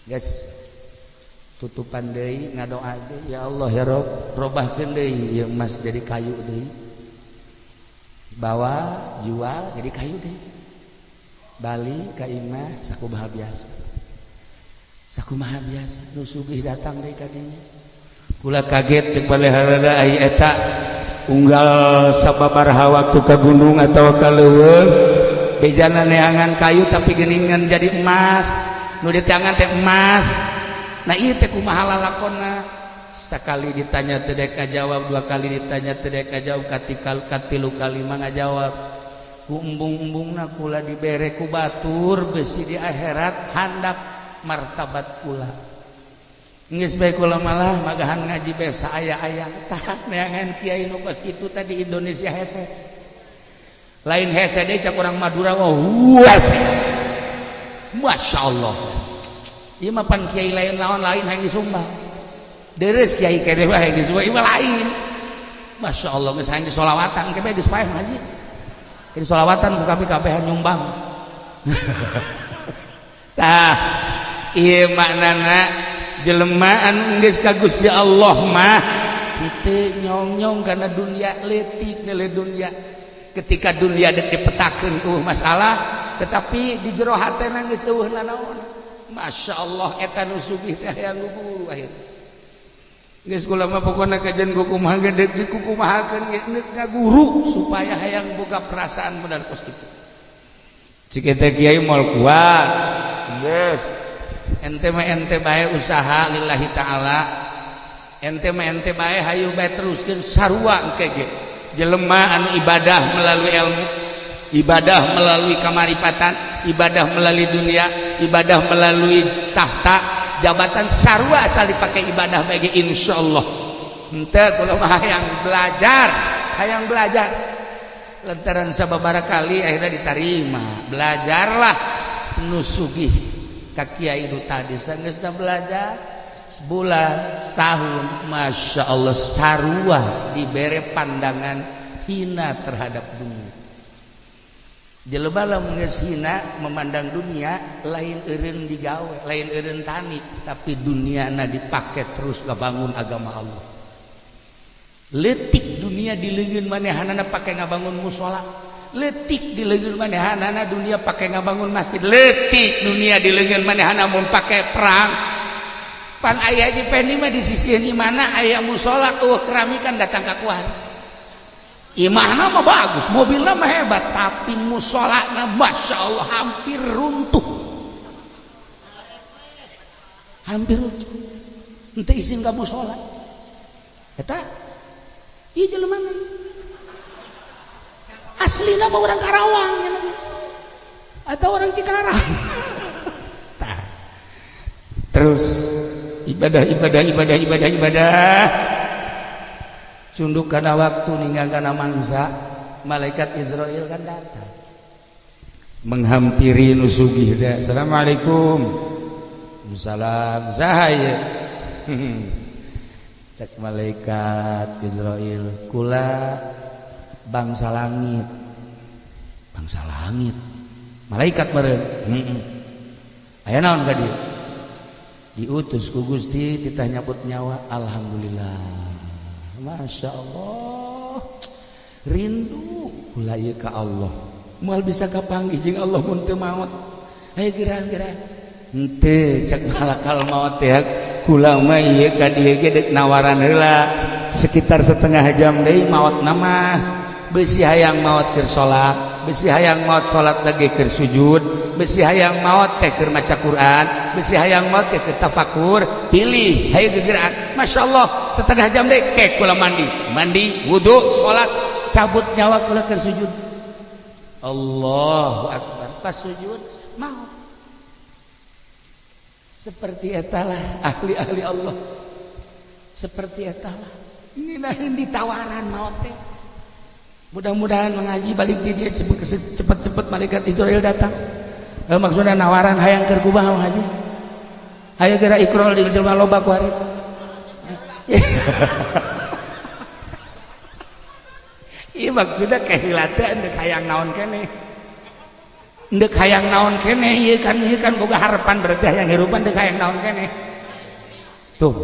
Geus tutupan deui ngadoa deui ya Allah ya Rob, robahkeun deui ieu emas jadi kayu deui. Bawa jual jadi kayu deui. Balik ka imah sakumaha biasa. Sakumaha biasa nu sugih datang deui ka dinya. Kula kaget cek baleharana ai eta unggal sababaraha waktu ka gunung atawa ka leuweung bejana neangan kayu tapi geuningan jadi emas. Nu diteangan teh emas. Nah ieu teh kumaha lalakonna? Sakali ditanya teu dek kajawab, dua kali ditanya teu dek kajawab, katikal katilu kali mah ngajawab. Ku embung-embungna kula dibere ku batur besi di akhirat handap martabat kula. Geus bae kula malah magahan ngaji bae saaya-aya. Tah neangan kiai nu kos kitu tadi Indonesia hese. Lain hese deui cak urang Madura wah hese. Masya Allah. Ieu mah pan kiai lain lawan lain hayang disumbang. Deres kiai kene mah hayang disumbang, ieu mah lain. Masya Allah geus hayang disolawatan ke bae geus paeh ngaji. Jadi solawatan ku kami kabehan nyumbang. Tah, ieu maknana jelema anu geus ka Gusti Allah mah henteu nyong-nyong kana dunia leutik nilai dunia. Ketika dunia dek dipetakeun eueuh masalah, tetapi di jero hatena geus eueuh nanaon. Masya Allah eta nu sugih teh hayang guru akhir. Geus kula mah pokona kajian kukumaha ge deuk dikukumahakeun ge neuk ngaguru supaya hayang boga perasaan bener kos kitu. Cik eta kiai moal kuat. Geus. Ente mah ente bae usaha lillahi taala. Ente mah ente bae hayu bae teruskeun sarua engke ge. Jelema anu ibadah melalui ilmu, ibadah melalui kamaripatan, ibadah melalui dunia, ibadah melalui tahta, jabatan sarua asal dipakai ibadah bae ge insyaallah Henteu, kula mah hayang belajar, hayang belajar. Lantaran sababaraha kali akhirnya diterima, belajarlah nu sugih ka kiai nu tadi. Sanggeusna belajar sebulan, setahun, masya Allah, sarua dibere pandangan hina terhadap dunia. Jelema lamun geus hina memandang dunia, lain eureun digawe, lain eureun tani, tapi duniana dipake terus ngabangun agama Allah. Letik dunia di leungeun manehanana pake ngabangun musola, letik di leungeun manehanana dunia pake ngabangun masjid, letik dunia di leungeun manehana mun pake perang. Pan aya di Pendi mah di sisi ini mana aya musola eueuh keramikan datang ka kuari. Imahna mah bagus, mobilna mah hebat, tapi musolana masya Allah hampir runtuh, hampir runtuh. Henteu izin ka musola. Eta ieu jelema aslina mah orang Karawang atau orang Cikarang. Tah. Terus ibadah, ibadah, ibadah, ibadah, ibadah, cunduk karena waktu, ninggal karena mangsa, malaikat Izrail kan datang menghampiri nu sugih teh. "Assalamualaikum." "Salam." "Saha ieu?" Cek malaikat Izrail, "Kula bangsa langit." Bangsa langit, malaikat meureun. Heeh. Aya naon ka dieu? Diutus ku Gusti titah nyabut nyawa. "Alhamdulillah, Masya Allah, rindu kula ieu ka Allah, moal bisa kapanggih jeung Allah mun teu maot. Ayo geura-geura." "Henteu," cek malakal maot teh, "kula mah ieu ka dieu ge deuk nawaran heula, sekitar setengah jam deui maot nama. Besi hayang maot keur salat, besi hayang maot salat lagi keur sujud, besi hayang maot teh keur maca Quran, besi hayang maot teh keur tafakur. Pilih, hayu gegeraan." "Masya Allah, setengah jam deh, kek kula mandi, mandi, wudhu, salat, cabut nyawa kula keur sujud." Allahu Akbar, pas sujud maut. Seperti etalah ahli-ahli Allah, seperti etalah nginahin ditawaran maut teh. Mudah-mudahan mengaji balik di dia cepet-cepet malaikat Izrail datang. Maksudnya nawaran hayang keur kumaha ngaji, hayo geura ikrol di jelema loba ku hari. Iya, maksudnya kehilatan dek hayang naon keneh, dek hayang naon keneh. Ieu kan, ieu kan boga harapan, berarti hayang hirupan, dek hayang naon keneh tuh,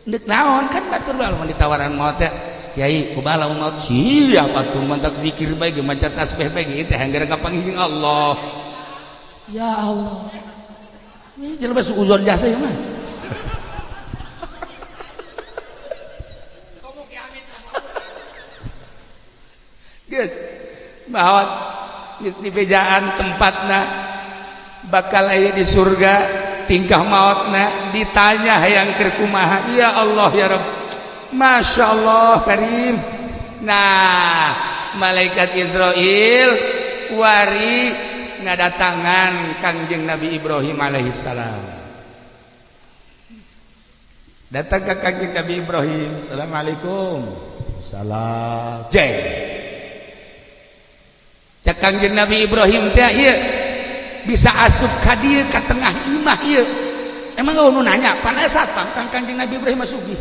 dek naon kan batur bae lamun ditawaran maot teh. "Kiai, kumaha lamun maot?" "Siap atuh, mantak zikir bae ge, maca tasbih bae ge, teh hayang kapanggih jeung Allah." Ya Allah, ini jelema suuzon jasa ya mah. Geus maot, geus dibejaan tempatna bakal aya di surga. Tingkah maotna ditanya hayang keur kumaha. Ya Allah, ya Rabb, Masya Allah Karim. Nah, malaikat Izrail wari ngadatangan Kangjeng Nabi Ibrahim alaihissalam. Datang ke Kangjeng Nabi Ibrahim. "Assalamualaikum." "Salam." Jeng. Cek Kangjeng Nabi Ibrahim teh, "Ieu bisa asup ka dieu, ka tengah imah ieu?" Emang nu nanya pan aya satpam kan. Kangjeng Nabi Ibrahim mah sugih,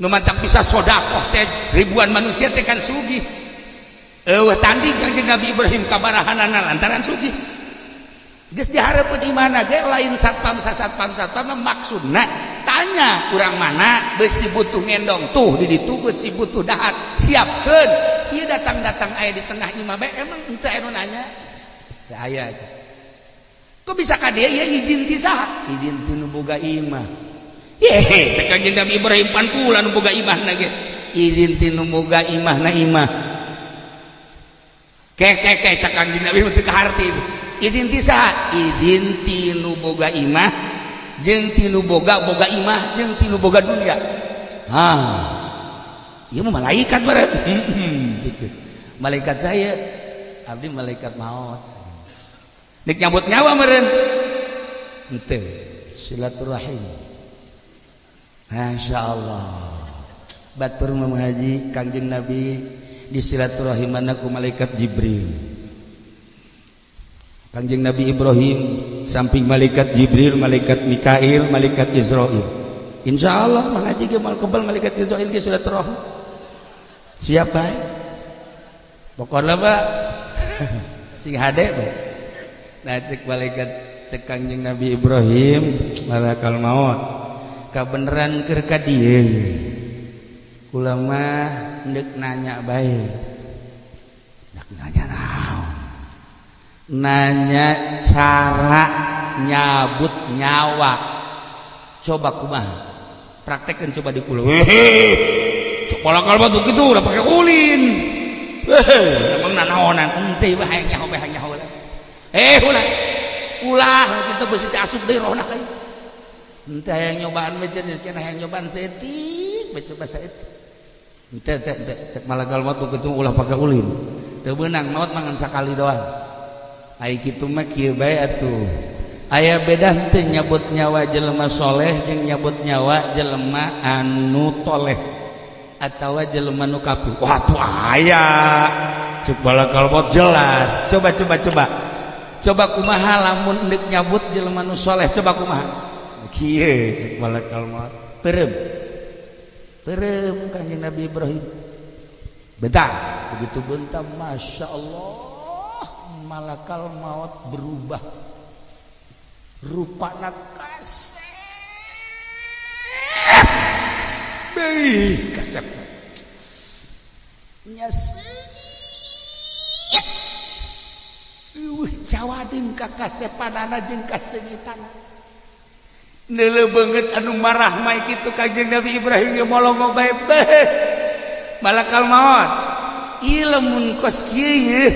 nu mantap bisa sodakoh teh ribuan manusia teh kan sugih. Eueuh tanding Kangjeng Nabi Ibrahim kabarahanana lantaran sugih. Geus dihareupeun di mana ge lain satpam, satpam, satpam. Maksudna tanya urang mana, besi butuh ngendong tuh di ditu, besi butuh dahar siapkeun. Ieu datang-datang aya di tengah imah bae, emang henteu aya nu nanya? Teu aya. Kok bisa ka dieu? Ieu izin ti saha? Izin ti nu boga imah. Yehe, cek Kangjeng Nabi Ibrahim, pan kula nu boga imahna ge. Izin ti nu boga imahna imah. Ke ke ke, cek Kangjeng Nabi, teu kaharti. Izin ti saha? Izin ti nu boga imah jeung ti nu boga boga imah jeung ti nu boga dunia. Ha, ieu mah malaikat meureun. "Malaikat saya, abdi malaikat maut." Nek nyabut nyawa meureun. Henteu, silaturahim. Masya Allah, batur mah haji. Kangjeng Nabi di silaturahimana ku malaikat Jibril. Kangjeng Nabi Ibrahim samping malaikat Jibril, malaikat Mikail, malaikat Israel. Insya Allah mengaji ge moal kebal malaikat Israel ge silaturahim. Siap bae. Pokoknya, Pak, sing hade bae. Nah, cek malaikat, cek Kangjeng Nabi Ibrahim, malakal maut kabeneran keur ka dieu, kula mah ndek nanya bae. Ndek nanya naon? Nanya cara nyabut nyawa. Coba kumaha, praktekkan coba di kula. Hehe, malakal maut gitu udah pakai ulin. Emang nanaonan ente bae, hayang nyaho bae, hayang nyaho. Eh, ulah ulah kita besi asup deui rohna ka ente. Hayang nyobaan bae cenah, hayang nyobaan saeutik bae, coba saeutik. Ente ente ente, cek malakal maut kitu ulah pakai ulin, teu beunang maut mangan sakali doang. Ai kitu mah kieu bae atuh, aya beda henteu nyabut nyawa jelema soleh jeung nyabut nyawa jelema anu toleh atawa jelema nu kafir? Wah, tuh aya, cek malakal maut, jelas. Coba, coba, coba, coba kumaha lamun deuk nyabut jelema nu soleh, coba kumaha? Kieu, cek malakal maut. Peureum peureum Kanjeng Nabi Ibrahim. Bentar, begitu bentar, masya Allah, malakal maut berubah rupana, kasep. Beuh, kasep nya seungit. Eueuh cawadeng ka kasepanana jeung kaseungitana. Neuleuh beungeut anu marah mah kitu, Kanjeng Nabi Ibrahim ge molongo bae. Beuh, malakal maut, ieu lamun kos kieu yeuh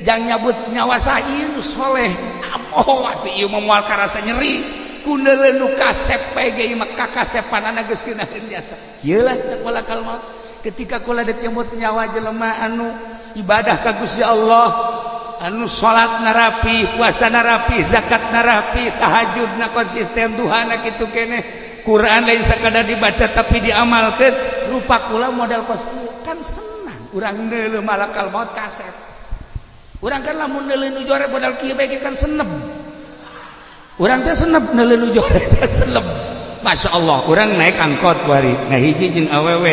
jang nyabut nyawa saha nu soleh? Amoh atuh, ieu mah moal karasa nyeri ku neuleuh nu kasep bae ge, ieu mah kakasepanana geus ngeunaheun jasa. Kieu lah cek malakal maut, ketika kula dek nyebut nyawa jelema anu ibadah ka Gusti Allah, anu salat narapi, puasa narapi, zakat narapi, tahajud na konsisten, duhana kitu keneh, Quran lain sakadar dibaca tapi diamalkeun, rupa kula modal kos kieu kan senang urang neuleuh malakal maut kasep. Urang kan lamun neuleuh nu jore modal kieu bae kan senep. Urang teh senep neuleuh nu jore teh senep. Masya Allah, urang naik angkot kuari, nah hiji jeung awewe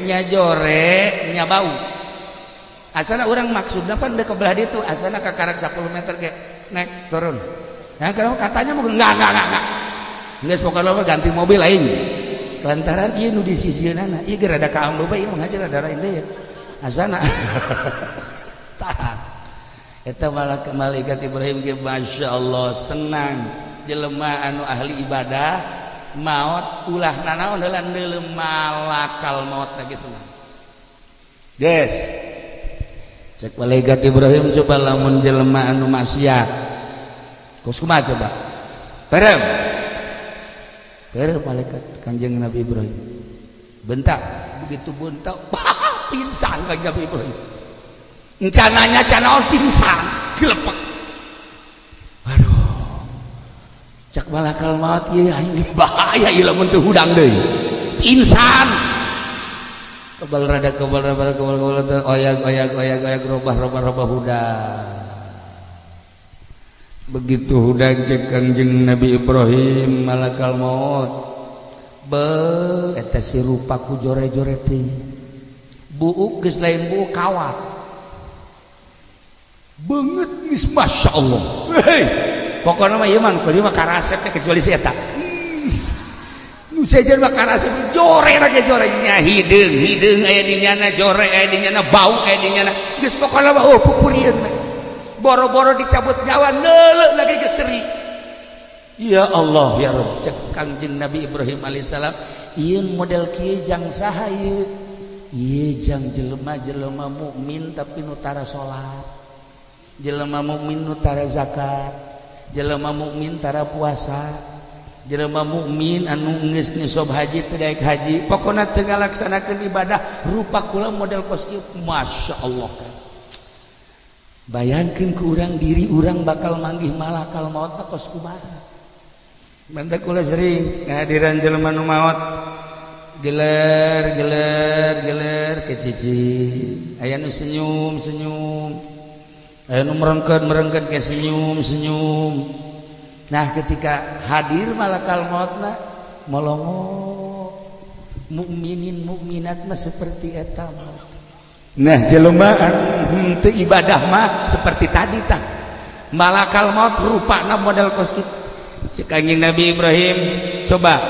nya jore nya bau. Asana urang maksudna pan ke belah ditu, asana ka karak 10 meter ge naik turun. Nah, kalau katanya mau enggak, geus pokokna mah ganti mobil aing lantaran ieu nu di sisieunana ieu ge rada kaambu bae, ieu mah ngaji rada lain deui asana. Tah, eta malaikat Ibrahim ge Masya Allah senang. Jelema anu ahli ibadah maut ulah nanaon heula, neuleuh malakal maut lagi senang. Geus, cek malaikat Ibrahim, coba lamun jelema anu maksiat kos kumaha? Coba peureum peureum malaikat Kanjeng Nabi Ibrahim. Bentak, begitu bentak, pingsan Kanjeng Nabi Ibrahim. Encananya canaon, pingsan gelepek. Aduh, cek malakal maut, ieu aing bahaya ieu lamun teu hudang deui. Pingsan, kebal rada kebal rada kebal kebal, oyag oyag oyag oyag, robah robah robah, hudang. Begitu hudang, cek Kangjeng Nabi Ibrahim, malakal maut, be eta si rupa ku jore-jore teh buuk geus lain buuk, kawat beungeut geus Masya Allah. Hei, pokoknya mah ieu mah nu mah karasep teh kecuali si eta nu sejen mah karasep jore lagi, jore nya hideung hideung aya di nyana, jore aya di nyana, bau aya di nyana. Geus pokokna mah oh pupurieun. Boro-boro dicabut nyawa, neuleuh lagi geus teri. Ya Allah ya Rabb, cek Kangjeng Nabi Ibrahim alaihissalam, ieu model kieu jang saha ieu? Ieu jang jelema-jelema mukmin tapi nu tara salat, jelema mukmin nu tara zakat, jelema mukmin tara puasa, jelema mukmin anu geus nisab haji teu daek haji, pokona teu ngalaksanakeun ibadah, rupa kula model kos kieu. Masya Allah kan, bayangkeun ku urang diri urang bakal manggih malakal maut kos kumaha. Mantak kula sering ngahadiran jelema nu maot. Geler geler geler ke cicing, aya nu senyum senyum, aya nu merengket merengket ke senyum senyum. Nah, ketika hadir malakal mautna melongo, mukminin mukminat mah seperti eta. Nah, jelema henteu ibadah mah seperti tadi tah, malakal maut rupana model kos kitu. Cek Kanjeng Nabi Ibrahim, coba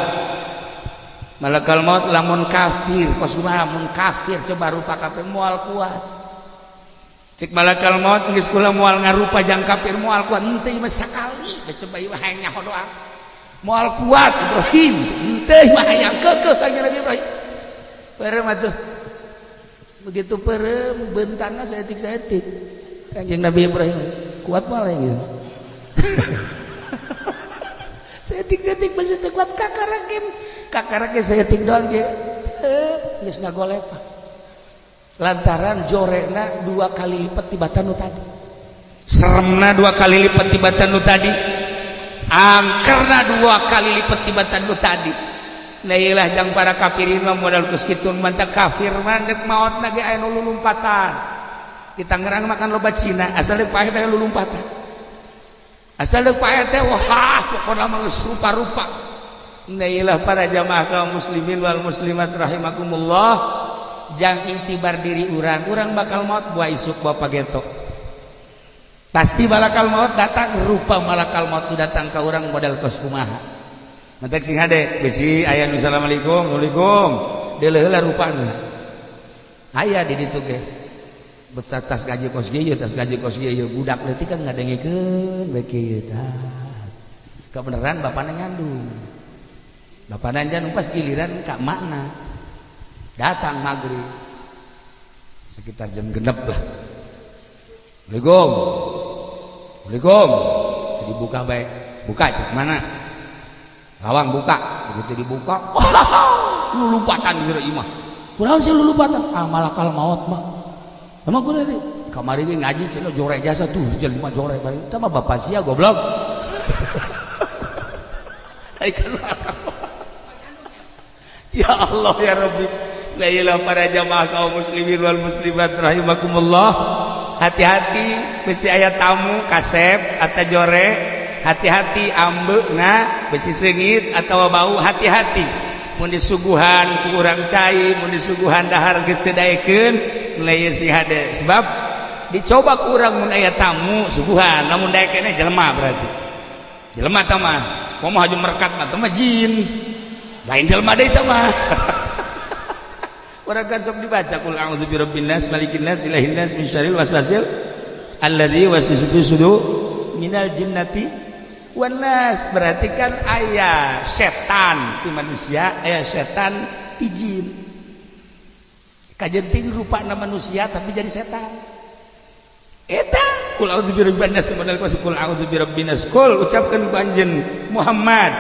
malakal maut lamun kafir kos kumaha? Mun kafir coba rupa kafir, moal kuat. Cek malakal maut, geus kula moal ngarupa jang kafir, moal kuat. Henteu mah sakali, coba ieu hayang nyaho doa, moal kuat Ibrahim, henteu mah hayang keukeuh. Kanjeng Nabi Ibrahim peureum atuh, begitu peureum bentangna saeutik-saeutik. Kanjeng Nabi Ibrahim kuat malah gitu, saeutik-saeutik masih teu kuat, kakara kakara ge saeutik doang ge geus ngagolepak lantaran jorekna dua kali lipat tibatan nu tadi, seremna dua kali lipat tibatan nu tadi, angkerna dua kali lipat tibatan nu tadi. Nah, iyalah jang para kafirin mah modal kos kitu. Mantap kafir mah dek maot ge aya nu lulumpatan. Di Tangerang makan loba Cina, asal dek paeh teh lulumpatan, asal dek paeh teh wah pokona mah geus rupa-rupa. Nah, iyalah para jamaah kaum muslimin wal muslimat rahimakumullah, jang intibar diri urang, urang bakal maut buah isuk buah pageto pasti malakal maut datang. Rupa malakal maut itu datang ke urang model kos kumaha? Mantak sing hade bisi aya nu assalamualaikum, waalaikum, deuleuh heula rupana. Aya di ditu ge betas tas gaji kos kieu, tas gaji kos kieu, budak leutik kan ngadengekeun bae kieu tah. Kebenaran bapana nyandung, bapana nyandung, pas giliran ka makna datang maghrib sekitar jam 6 lah, "Assalamualaikum, Assalamualaikum." Jadi buka baik, buka cek mana lawang buka, begitu dibuka, wah, lulumpatan di imah. Kurang sih lulumpatan, ah malakal maut mah. Emang gue dari kamari ge ngaji cenah jore jasa tuh jelema jore bareng. Itu mah bapak sia goblok. Ai kan ya Allah ya Rabbi. La ilaha, para jamaah kaum muslimin wal muslimat rahimakumullah. Hati-hati besi aya tamu kasep atau jore, hati-hati ambeuna besi seungit atau bau, hati-hati mun disuguhan ku urang cai, mun disuguhan dahar geus teu daekeun si hade, sebab dicoba ku urang mun aya tamu suguhan, lamun daekeun jelema berarti jelema tah mah, komo haju merkat mah tah mah jin, lain jelema deui tah mah. Urang kan sok dibaca qul a'udzu birabbin nas, malikin nas, ilahin nas, min syarril waswasil alladzi yuwaswisu fi sudur minal jinnati wan nas. Berarti kan aya setan di manusia, aya setan di jin. Kajenting rupana manusia tapi jadi setan eta. Qul a'udzu birabbin nas model kos qul a'udzu birabbin nas, qul ucapkeun ku anjeun Muhammad,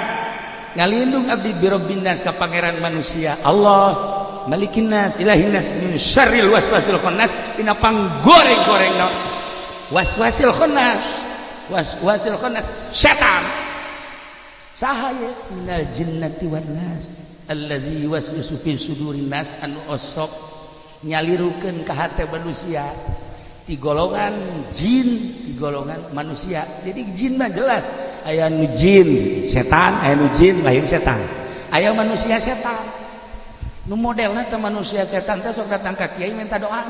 ngalindung abdi, birabbin nas ka pangeran manusia Allah, malikin nas, ilahin nas, min syarril waswasil khannas dina panggoreng-goreng waswasil khannas. Waswasil khannas setan saha ye? Minal jinnati wan nas alladzi yuwaswisu fi sudurin nas, anu osok nyalirukeun ka hate manusia di golongan jin, di golongan manusia. Jadi jin mah jelas aya nu jin setan, aya nu jin lain setan, aya manusia setan. Nu modelna teh manusia setan teh sok datang ka kiai minta doa.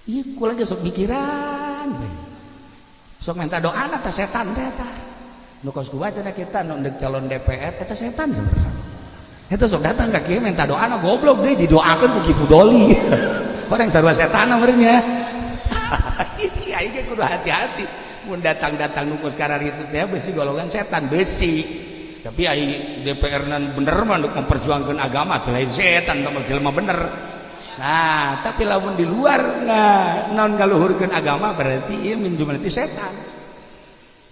Ieu kula ge sok mikiran we, sok minta doa teh setan teh tah nu kos kumaha cenah kita nu ndek calon DPR eta setan sebenarnya. Eta sok datang ka kiai minta doa, goblok deui didoakeun ku Ki Fudoli, orang sarua setan meureun nya. Kiai ge kudu hati-hati mun datang-datang nu kos itu teh, besi golongan setan besi. Tapi ai DPR nan bener mah untuk memperjuangkan agama teh lain setan, teh jelema bener. Nah, tapi lamun di luar nah non ngaluhurkeun agama berarti ieu min jumlati setan.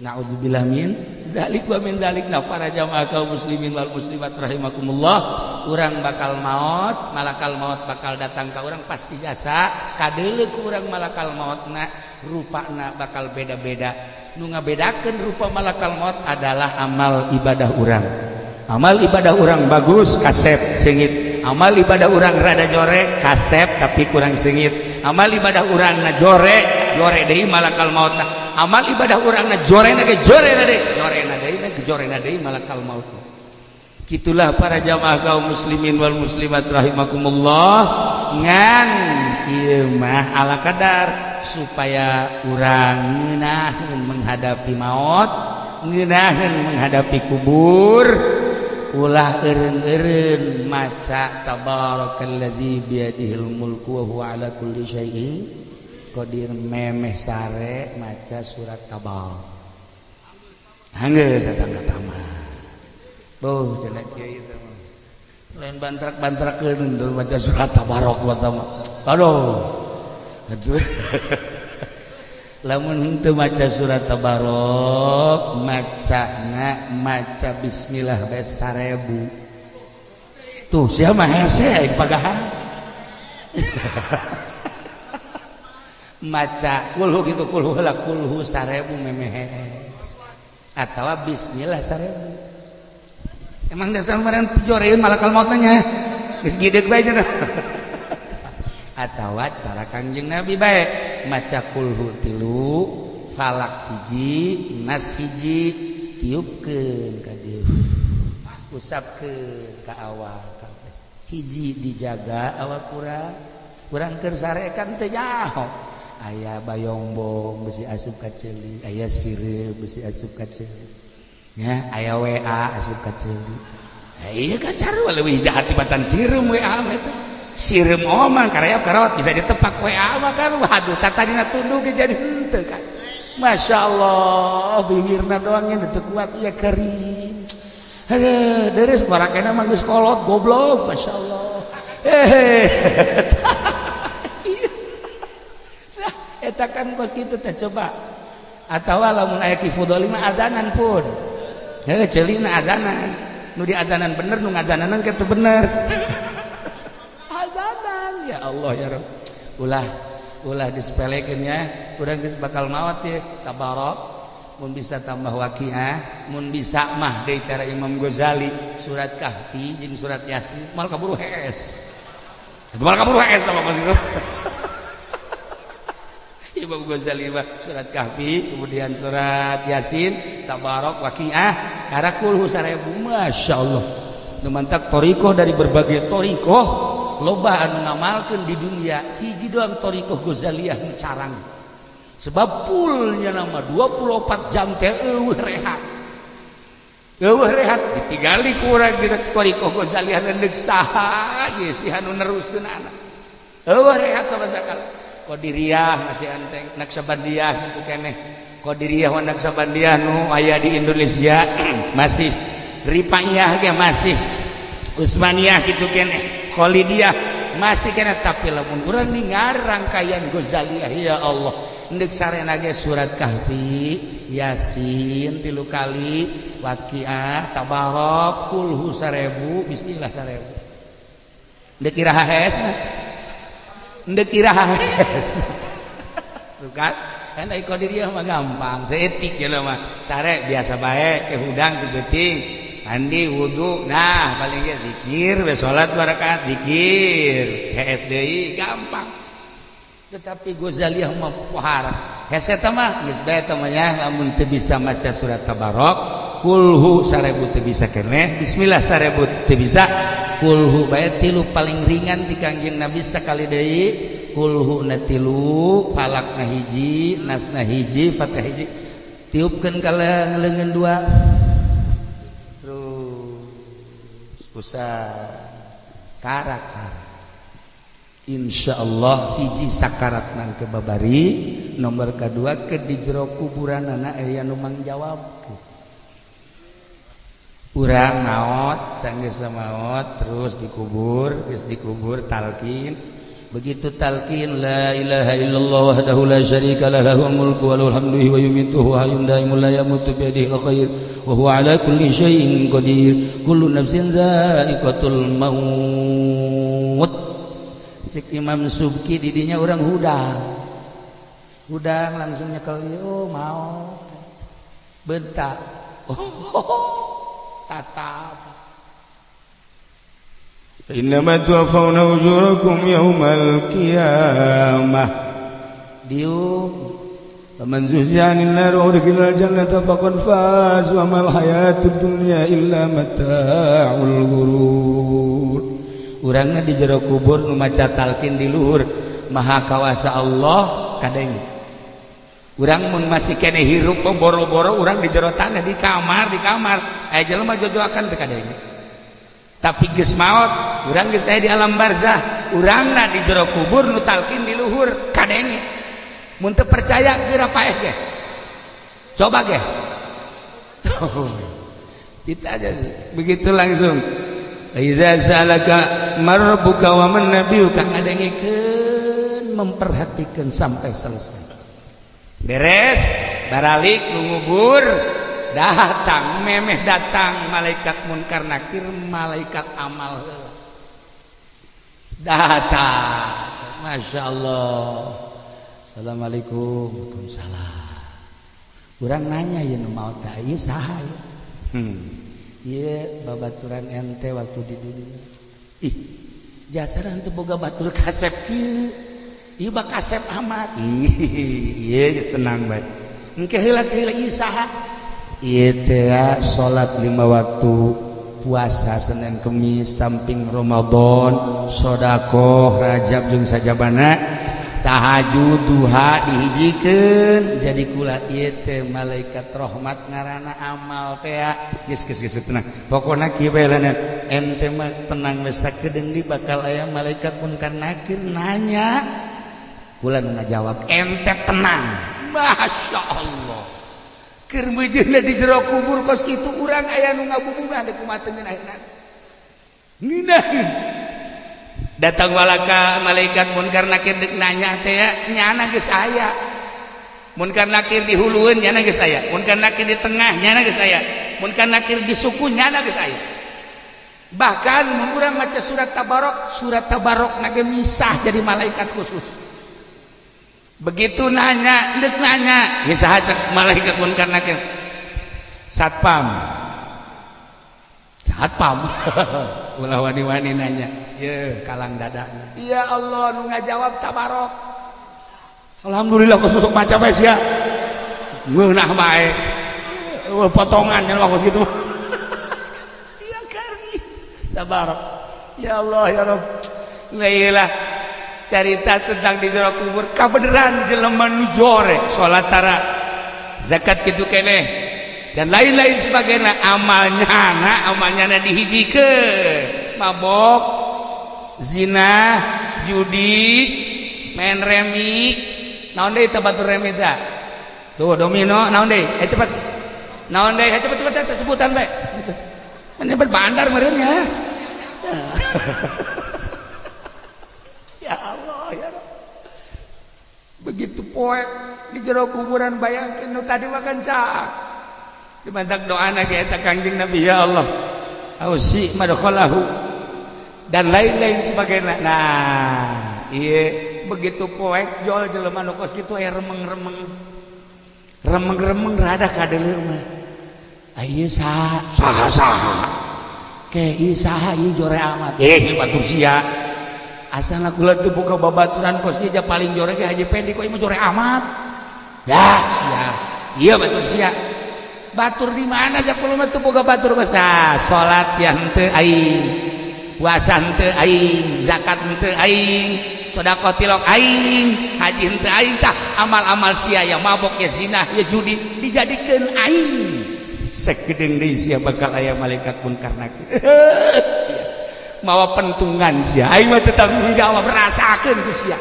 Na'udzubillah min dalik wa min dalik. Nah, para jamaah kaum muslimin wal muslimat rahimakumullah, urang bakal maut, malakal maut bakal datang ka urang pasti jasa kadeuleu ku urang malakal mautna, rupana bakal beda-beda. Nu ngabedakeun rupa malakal maut adalah amal ibadah urang. Amal ibadah urang bagus, kasep seungit. Amal ibadah urang rada jore, kasep tapi kurang seungit. Amal ibadah urang na jore, jore deui malakal maut. Amal ibadah urang na jore na ge jore na deui, jore na deui na jore na deui malakal maut. Gitulah para jamaah kaum muslimin wal muslimat rahimakumullah. Ngan ieu mah ala kadar supaya urang ngeunaheun menghadapi maut, ngeunaheun menghadapi kubur, ulah eureun-eureun maca tabarakalladzi biyadihil mulku wa huwa ala kulli syai'in qadir. Memeh sare maca surat Tabarak, anggeus datang ka tamat. Boh, cenah kiai teh mah lain bantrak-bantrakeun teu maca surat Tabarok mah. Aduh. Atuh. Lamun henteu maca surat Tabarok, macana maca bismillah bae 1000. Tuh, sia mah hese aing pagahan. Maca kulhu gitu, kulhu heula, kulhu 1000 memeh atawa bismillah 1000. Emang dasar kemarin joreun malakal maut nya. Geus gideg bae cenah. Atawa cara Kangjeng Nabi bae maca kulhu 3, falak 1, nas 1, tiupkeun ka dieu. Usapkeun ka awak kabeh. Hiji dijaga awak urang, urang keur sare kan teu nyaho. Aya bayongbong besi asup ka ceuli, aya sireum besi asup ka ceuli. Ya, aya WA asup ka ceuli. Nah, iya kan sarua leuwih jahat tibatan sireum WA mah eta. Sireum oman karayap karawat bisa ditepak, WA mah kan waduh, tatadina tunduh ge jadi henteu kan. Masya Allah, bibirna doang nya teu kuat ieu kering. Aduh, deres barakena mah geus kolot goblok, Masya Allah. Hehe. Nah, eta kan kos kitu teh coba. Atawa lamun aya Ki Fudoli mah azanan pun. Heuh, ceulina azanan. Nu diazanan bener, nu ngazananan kitu bener. Azanan ya Allah ya Rabb. Ulah ulah disepelekeun ya. Urang geus bakal maot ya. Tabarok mun bisa tambah waqiah, mun bisa mah deui cara Imam Ghazali surat Kahfi jeung surat Yasin mal kaburu hees. Itu mal kaburu hees sama kos itu. Imam Ghazali mah surat Kahfi kemudian surat Yasin, Tabarok, Waqiah, karena kulhu 1000, Masya Allah. Nu mantak torikoh dari berbagai torikoh loba anu ngamalkeun di dunia, hiji doang torikoh Ghazaliyah nu carang, sebab fullnya nama 24 jam teh eueuh rehat, eueuh rehat. Ditinggali ku urang di torikoh Ghazaliyah deuk saha ye si anu neruskeun anak, eueuh rehat sama sakali. Qadiriyah masih enteng, Naksabandiyah gitu keneh. Qadiriyah wa Naksabandiyah nu aya di Indonesia masih, Rifaiyah ge masih, Utsmaniyah gitu keneh, Khalidiyah masih keneh, tapi lamun urang ningar rangkaian Ghazaliyah, ya Allah, endek sarena ge surat Kahfi, Yasin 3 kali, Waqiah, Tabarok, kulhu 1000, bismillah 1000. Endek iraha hees? Endek iraha hees? Tuh kan, kan ai Qadiriyah mah gampang seetik ya mah, sare biasa bae ke hudang ke beuting, mandi wudu, nah paling ge zikir we, salat 2 rakaat zikir, hees deui, gampang. Tetapi Ghazaliyah mah pohara hese eta mah. Geus bae eta mah nya, lamun teu bisa maca surat Tabarok, kulhu 1000 teu bisa keneh, bismillah 1000 teu bisa, kulhu bae 3 paling ringan di Kangjeng Nabi. Sakali deui, kulhu na 3, falak na 1, nas na 1, fatih 1, tiupkeun ka leungeun 2, terus usah karak. Insya Allah hiji sakarat nang ke babari, nomor kedua ke di jero kuburan anak aya nu mangjawab. Urang maot, sanggeus maot terus dikubur, geus dikubur talqin. Begitu talqin la ilaha illallah wahdahu la syarika lah, lahul mulku wa lahul hamdu wa yumitu wa hayyun daimun la yamutu bi yadihil khair wa huwa ala kulli syai'in qadir, kullu nafsin dha'iqatul maut. Cek Imam Subki didinya urang hudang hudang langsung nyekel, oh mau bentak, oh, tatap. Innama tuwaffawna ujurakum yaumal qiyamah. Diuk. Faman zuhziha 'anil nar wa udkhilal jannata faqad faz wa mal hayatud dunya illa mata'ul ghurur. Urangna di jero kubur nu maca talqin di luhur, Maha Kawasa Allah kadenge. Urang mun masih kene hirup, boro-boro urang di jero tanah, di kamar aya jelema jojoakan teu kadenge. Tapi geus maot, urang geus aya di alam barzah, urangna di jero kubur nu talqin di luhur kadenge. Mun teu percaya, geura paeh ge, coba ge. Kita aja begitu langsung. Idza sa'alaka man rabbuka wa man nabiyuka. Ngadengekeun, memperhatikan sampai selesai. Beres, baralik nu ngubur datang, memeh datang malaikat Munkar Nakir, malaikat amal heula datang. Masya Allah. Assalamualaikum. Waalaikumsalam. Urang nanya, ya nu maot teh ieu saha ya? Ieu babaturan ente waktu di dunia. Ih, jasa teu boga batur kasep kieu. Ieu bak kasep amat. Ih, ieu geus tenang bae. Engke heula, heula, ieu saha? Ieu teh salat lima waktu, puasa Senin Kemis samping Ramadan, sodakoh Rajab jeung sajabana, tahajud, duha dihijikeun jadi kula. Ieu teh malaikat rahmat, ngaranna amal teh. Geus, geus, geus, tenang. Pokona kieu bae lah, ente mah tenang we, sakedeung di bakal aya malaikat Munkar Nakir nanya, kula nu ngajawab, ente tenang. Masya Allah, keur meujeuhna di jero kubur kos kitu, urang aya nu ngabubungan deuk kumaha teu ngeunah. Ngeunah datang walaka malaikat Munkar Nakir dek nanya teh nyana geus aya. Munkar Nakir di hulueun nyana geus aya, Munkar Nakir di tengah nyana geus aya, Munkar Nakir di suku nyana geus aya. Bahkan mun urang maca surat Tabarok, surat Tabarok nage misah jadi malaikat khusus. Begitu nanya, dek nanya ya saha, cek malaikat Munkar Nakir, satpam. Satpam ulah wani-wani nanya ye, kalang dada. Ya Allah, nu ngajawab Tabarok. Alhamdulillah, khusus maca bae sia ngeunah bae potongan nya kos kitu. Iya kari Tabarok. Ya Allah, ya Rabb. Lah, carita tentang di jero kubur kabeneran jelema nu jore, salat tara, zakat kitu keneh, dan lain-lain sebagainya. Amalnya na, amalnya na dihijikeun, mabok, zina, judi, main remi, naon deui teh, batur remi teh tuh, domino, naon deui, eh cepet, naon deui, eh cepet, cepet teh sebutan bae. Menyebut bandar meureun ya. Ya Allah, ya Rabb. Begitu poek di jero kuburan, bayangkeun nu tadi makan cak dimantak doana ge eta Kangjeng Nabi, ya Allah ausi madkhalahu, dan lain-lain sebagainya. Nah, iya, begitu poek jol, jelema nu kos kitu aya remeng-remeng, remeng-remeng rada kadeuleu mah. Ieu saha, saha, saha? Ke ieu saha, ieu jore amat. Eh, batur sia. Asana kula teu boga babaturan kos ieu, paling jore ge Haji Pendi, kok ieu mah jore amat. Ya sia, iya, batur sia. Batur di mana ja, kula mah teu boga batur kos. Nah, salat sia henteu aing, puasa henteu aing, zakat henteu aing, sedekah tilok aing, haji henteu aing. Tah, amal-amal sia, ya mabok, ya zina, ya judi, dijadikeun aing. Sakedeung deui sia bakal aya malaikat Munkar Nakir mawa pentungan sia, aing mah tetap menjawab, rasakeun ku sia.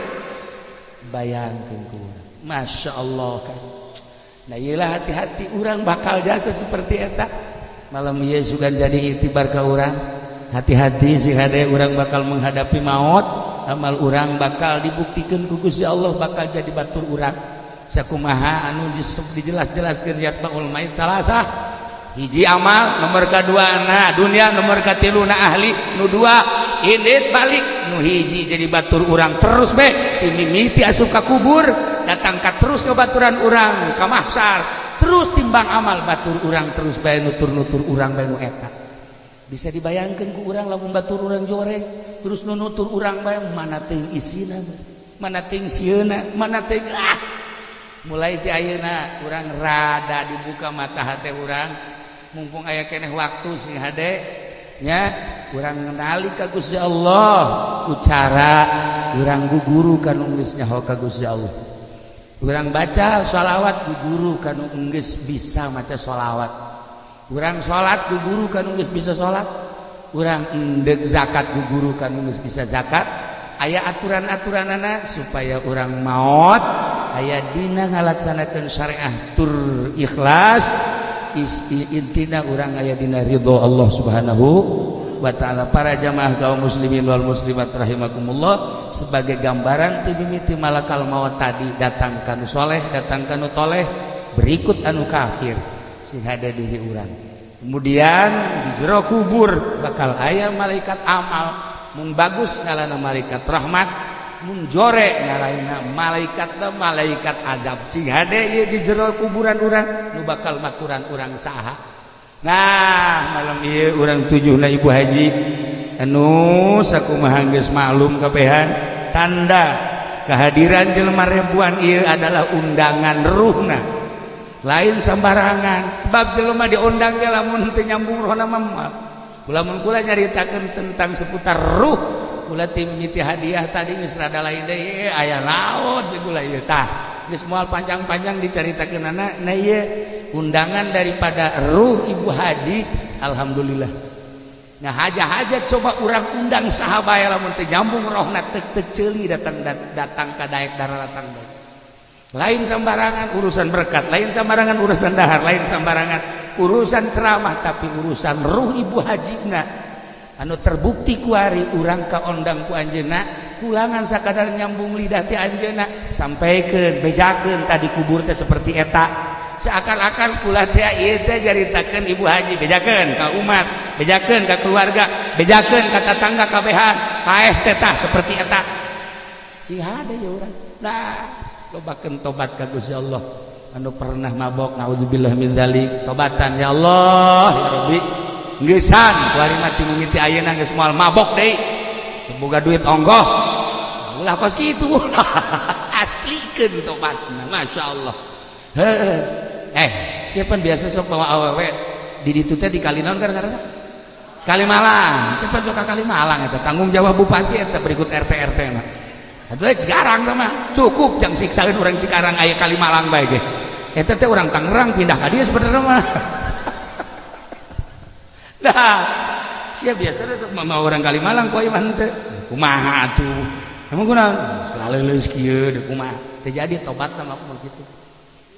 Bayangkeun ku urang, Masya Allah kan. Nah, iyalah, hati-hati, urang bakal jasa seperti eta malam ieu sugan jadi itibar ka urang. Hati-hati sih, hade, urang bakal menghadapi maut, amal urang bakal dibuktikan ku Gusti Allah, bakal jadi batur urang sakumaha anu dijelas-jelaskeun yatba'ul mayit salasah. Hiji amal, nomor kedua na dunia, nomor katilu na ahli. Nu dua indit balik, nu hiji jadi batur urang terus be ini miti asup ka kubur, datang ka terus ke baturan urang ka mahsyar, terus timbang amal batur urang terus bae, nutur-nutur urang bae nu eta. Bisa dibayangkan ku urang lamun batur urang joreng terus nunutur urang bae, mana teuing isina, mana teuing sieuna, mana teuing. Ah, mulai ti ayeuna urang rada dibuka mata hati urang. Mumpung aya keneh waktu, sing hade nya urang ngenali ka Gusti Allah ku cara urang guguru kanu geus nyaho ka Gusti Allah. Urang baca sholawat guguru kanu geus bisa maca sholawat. Urang salat guguru kanu geus bisa salat. Urang endek zakat guguru kanu geus bisa zakat. Aya aturan-aturanana supaya urang maot aya dina ngalaksanakeun syariah tur ikhlas. Intina urang aya dina ridho Allah Subhanahu wa Ta'ala. Para jamaah kaum muslimin wal muslimat rahimakumullah, sebagai gambaran ti mimiti malakal maut tadi datang kanu soleh, datang kanu toleh, berikut anu kafir, sing ada diri urang. Kemudian di jero kubur bakal aya malaikat amal. Mun bagus ngalana malaikat rahmat, mun jore ngalana malaikat malaikat azab. Sing hade ieu di jero kuburan urang, nu bakal maturan urang saha? Nah, malam ieu urang tujuhna Ibu Haji anu sakumaha geus maklum kabehan. Tanda kehadiran jelema ribuan ieu adalah undangan ruhna, lain sembarangan, sebab jelema diundang ge lamun teu nyambung rohna mah. Lamun kula nyaritakeun tentang seputar ruh, kula tim mimiti hadiah tadi geus rada lain deui, aya naon jeung kula ieu. Tah, geus moal panjang-panjang dicaritakeunana. Nah, ieu undangan daripada ruh Ibu Haji, alhamdulillah. Nah, haja-haja coba urang undang saha bae, lamun teu nyambung rohna teu teu ceuli datang datang ka daek darah datang deui. Lain sembarangan urusan berkat, lain sembarangan urusan dahar, lain sembarangan urusan ceramah, tapi urusan ruh Ibu Haji na anu terbukti kuari urang kaondang ku anjeunna. Kulangan sakadar nyambung lidah ti anjeunna, sampaikan, bejakeun tadi kubur teh seperti eta. Seakan-akan kula teh ieu teh nyaritakeun Ibu Haji, bejakeun ka umat, bejakeun ka keluarga, bejakeun ka tetangga kabehan, paeh teh tah seperti eta. Sing hade ya urang. Nah, lobakeun tobat ka Gusti Allah. Anu pernah mabok, naudzubillah min dzalik, tobatan, ya Allah ya Rabbi, geusan kuari mati mimiti ayeuna geus moal mabok deui, boga duit onggoh ulah kos kitu. Aslikeun tobatna, Masya Allah. Heuh, eh, siapa biasa sok bawa awewe di ditu teh di kali naon karena Kalimalang? Siapa sok ka Kalimalang? Eta tanggung jawab bupati eta berikut RT RT mah. Atuh Cikarang mah cukup jang siksaeun urang Cikarang, aya Kalimalang bae ge. Eta teh urang Tangerang pindah ka dieu sebenarnya mah. Nah, sia biasa mah orang Kalimalang ku aya mah henteu. Kumaha atuh? Emang kunaon? Selalu leuleus kieu deui kumaha? Teu jadi tobat mah ku situ.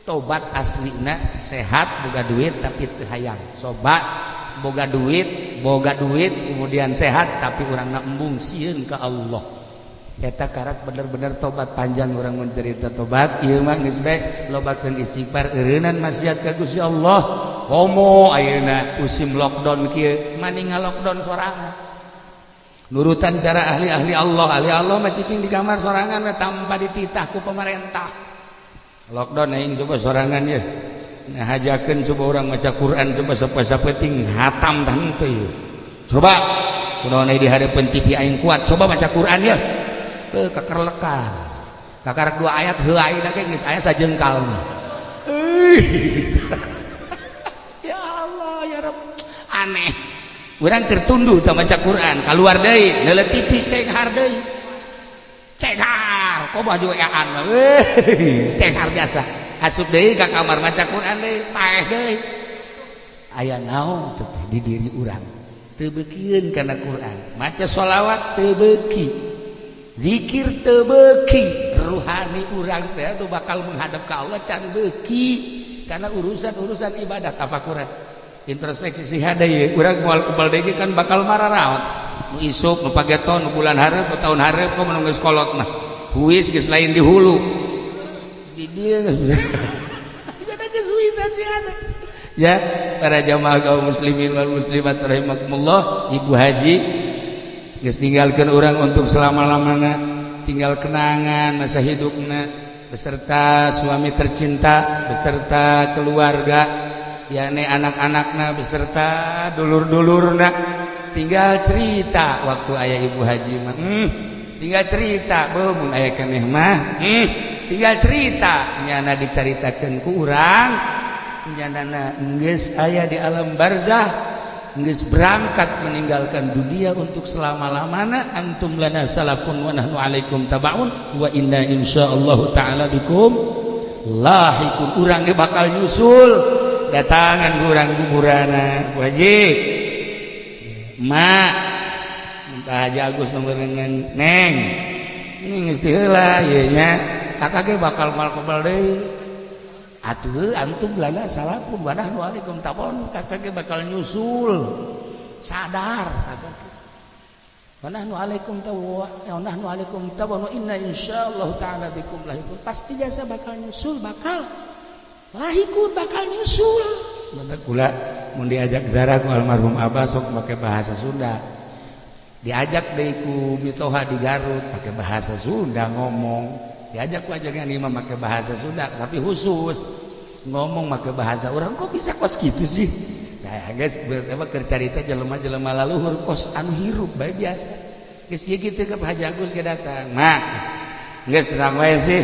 Tobat aslina sehat boga duit tapi teu hayang. Sobat boga duit kemudian sehat tapi urangna embung, sieun ka Allah. Eta karak bener-bener tobat. Panjang urang mencerita tobat ieu mah. Geus bae lobakeun istighfar, eureunnan maksiat ka Gusti Allah. Komo ayeuna musim lockdown kieu, maning lockdown sorangan, nurutan cara ahli-ahli Allah. Ahli Allah mah cicing di kamar sorangan we tanpa dititah ku pemerintah. Lockdown aing coba sorangan ya. Nah, hajakeun coba orang maca Quran, coba sapeting hatam tah henteu ieu. Coba kunaon di hadapan TV aing kuat, coba maca Quran ya. Ke kakerlekan kakarak dua ayat heuh ayeuna ge geus aya sajengkal mah. Ya Allah ya Rabb, aneh. Urang keur tunduh tah maca Quran, keluar deui neuleuh TV, cenghar deui, cenghar kok baju wean mah, cenghar biasa. Asup deui ka kamar, maca Quran deui, paeh deui. Aya naon teh di diri urang teu beukieun kana Quran? Maca sholawat teu beuki, zikir teu beuki. Ruhani urang teh anu bakal menghadap ka Allah can beuki karena urusan-urusan ibadah. Tafakuran, introspeksi sih ada ya. Urang moal kebal deui kan, bakal mararaot nu isuk, nu pageton, nu bulan hareup, nu tahun hareup. Kok nu geus kolot mah huis geus lain di hulu di dieu geus geus huisan sih ada ya. Para jamaah kaum muslimin wal muslimat rahimakumullah, Ibu Haji geus ninggalkeun urang untuk selama-lamana, tinggal kenangan masa hidupna beserta suami tercinta, beserta keluarga, yakni anak-anakna, beserta dulur-dulurna. Tinggal cerita waktu aya Ibu Haji mah, tinggal cerita beuh mun aya keneh mah, tinggal cerita nyana dicaritakeun ku urang, nyana geus aya di alam barzah, geus berangkat meninggalkan dunia untuk selama-lamana. Antum lana salafun wa nahnu alaikum tabaun wa inna insyaallah taala bikum lahikun. Urang ge bakal nyusul datangan urang kuburana. Bu Haji, Mak, Pak Haji Agus nomor, Neng, ini geus heula ieu nya, kakak ge bakal mal kebal deui atuh. Antum lana salafun wa nahnu alaikum tabaun. Kakak ge bakal nyusul, sadar kakak. Wa nahnu alaikum tawa wa nahnu alaikum tabaun wa inna insyaallah taala bikum lahikun. Pasti jasa bakal nyusul, bakal lahikun, bakal nyusul. Mantap kula mun diajak ziarah ku almarhum abah sok make bahasa Sunda, diajak deui ku mitoha di Garut pakai bahasa Sunda ngomong, diajak ku ajakan imam make bahasa Sunda, tapi khusus ngomong make bahasa urang. Kok bisa kos gitu sih? Nah guys, berarti keur carita jelema-jelema laluhur kos anu hirup bae biasa. Geus ieu kitu ke Haji Agus ge datang, Mak, geus tenang wae sih.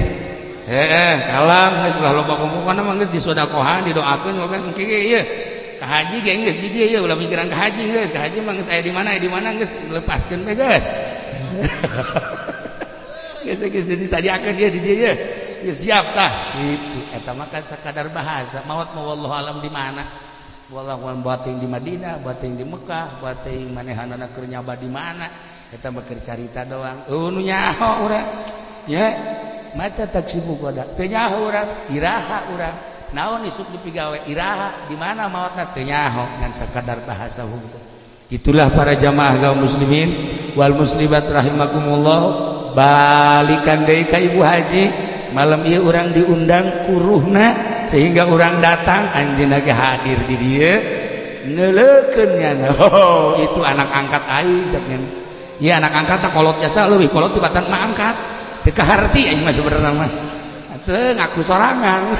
Heeh, kalam geus ulah loba pokokna mah, geus disodakohan, didoakeun oge engke ge ieu ka haji ge geus di dieu ieu, ulah mikiran ka haji. Geus ka haji mah geus aya di mana, aya di mana, geus lepaskeun we. Geus geus geus disadiakeun ieu di dieu ieu, geus siap tah gitu. Eta mah kan sakadar bahasa. Maot mah wallahu alam di mana, wallahu alam, bating di Madinah, bating di Mekah, bating manehanana keur nyaba di mana. Eta mah keur carita doang. Eueuh nu nyaho urang nya, mata taksibu goda teu nyaho urang, iraha urang, naon isuk dipigawe, iraha, di mana maotna, teu nyaho, ngan sakadar bahasa hukum. Itulah para jamaah kaum muslimin wal muslimat rahimakumullah. Balikan deui ka Ibu Haji, malam ieu urang diundang kuruhna sehingga urang datang, anjeunna ge hadir di dieu neuleukeun nya. Oh, itu anak angkat aing cek nya. Ieu anak angkat tah kolot jasa, leuwih kolot tibatan emak angkat. Teu kaharti aing mah sebenarnya mah. Teu ngaku sorangan.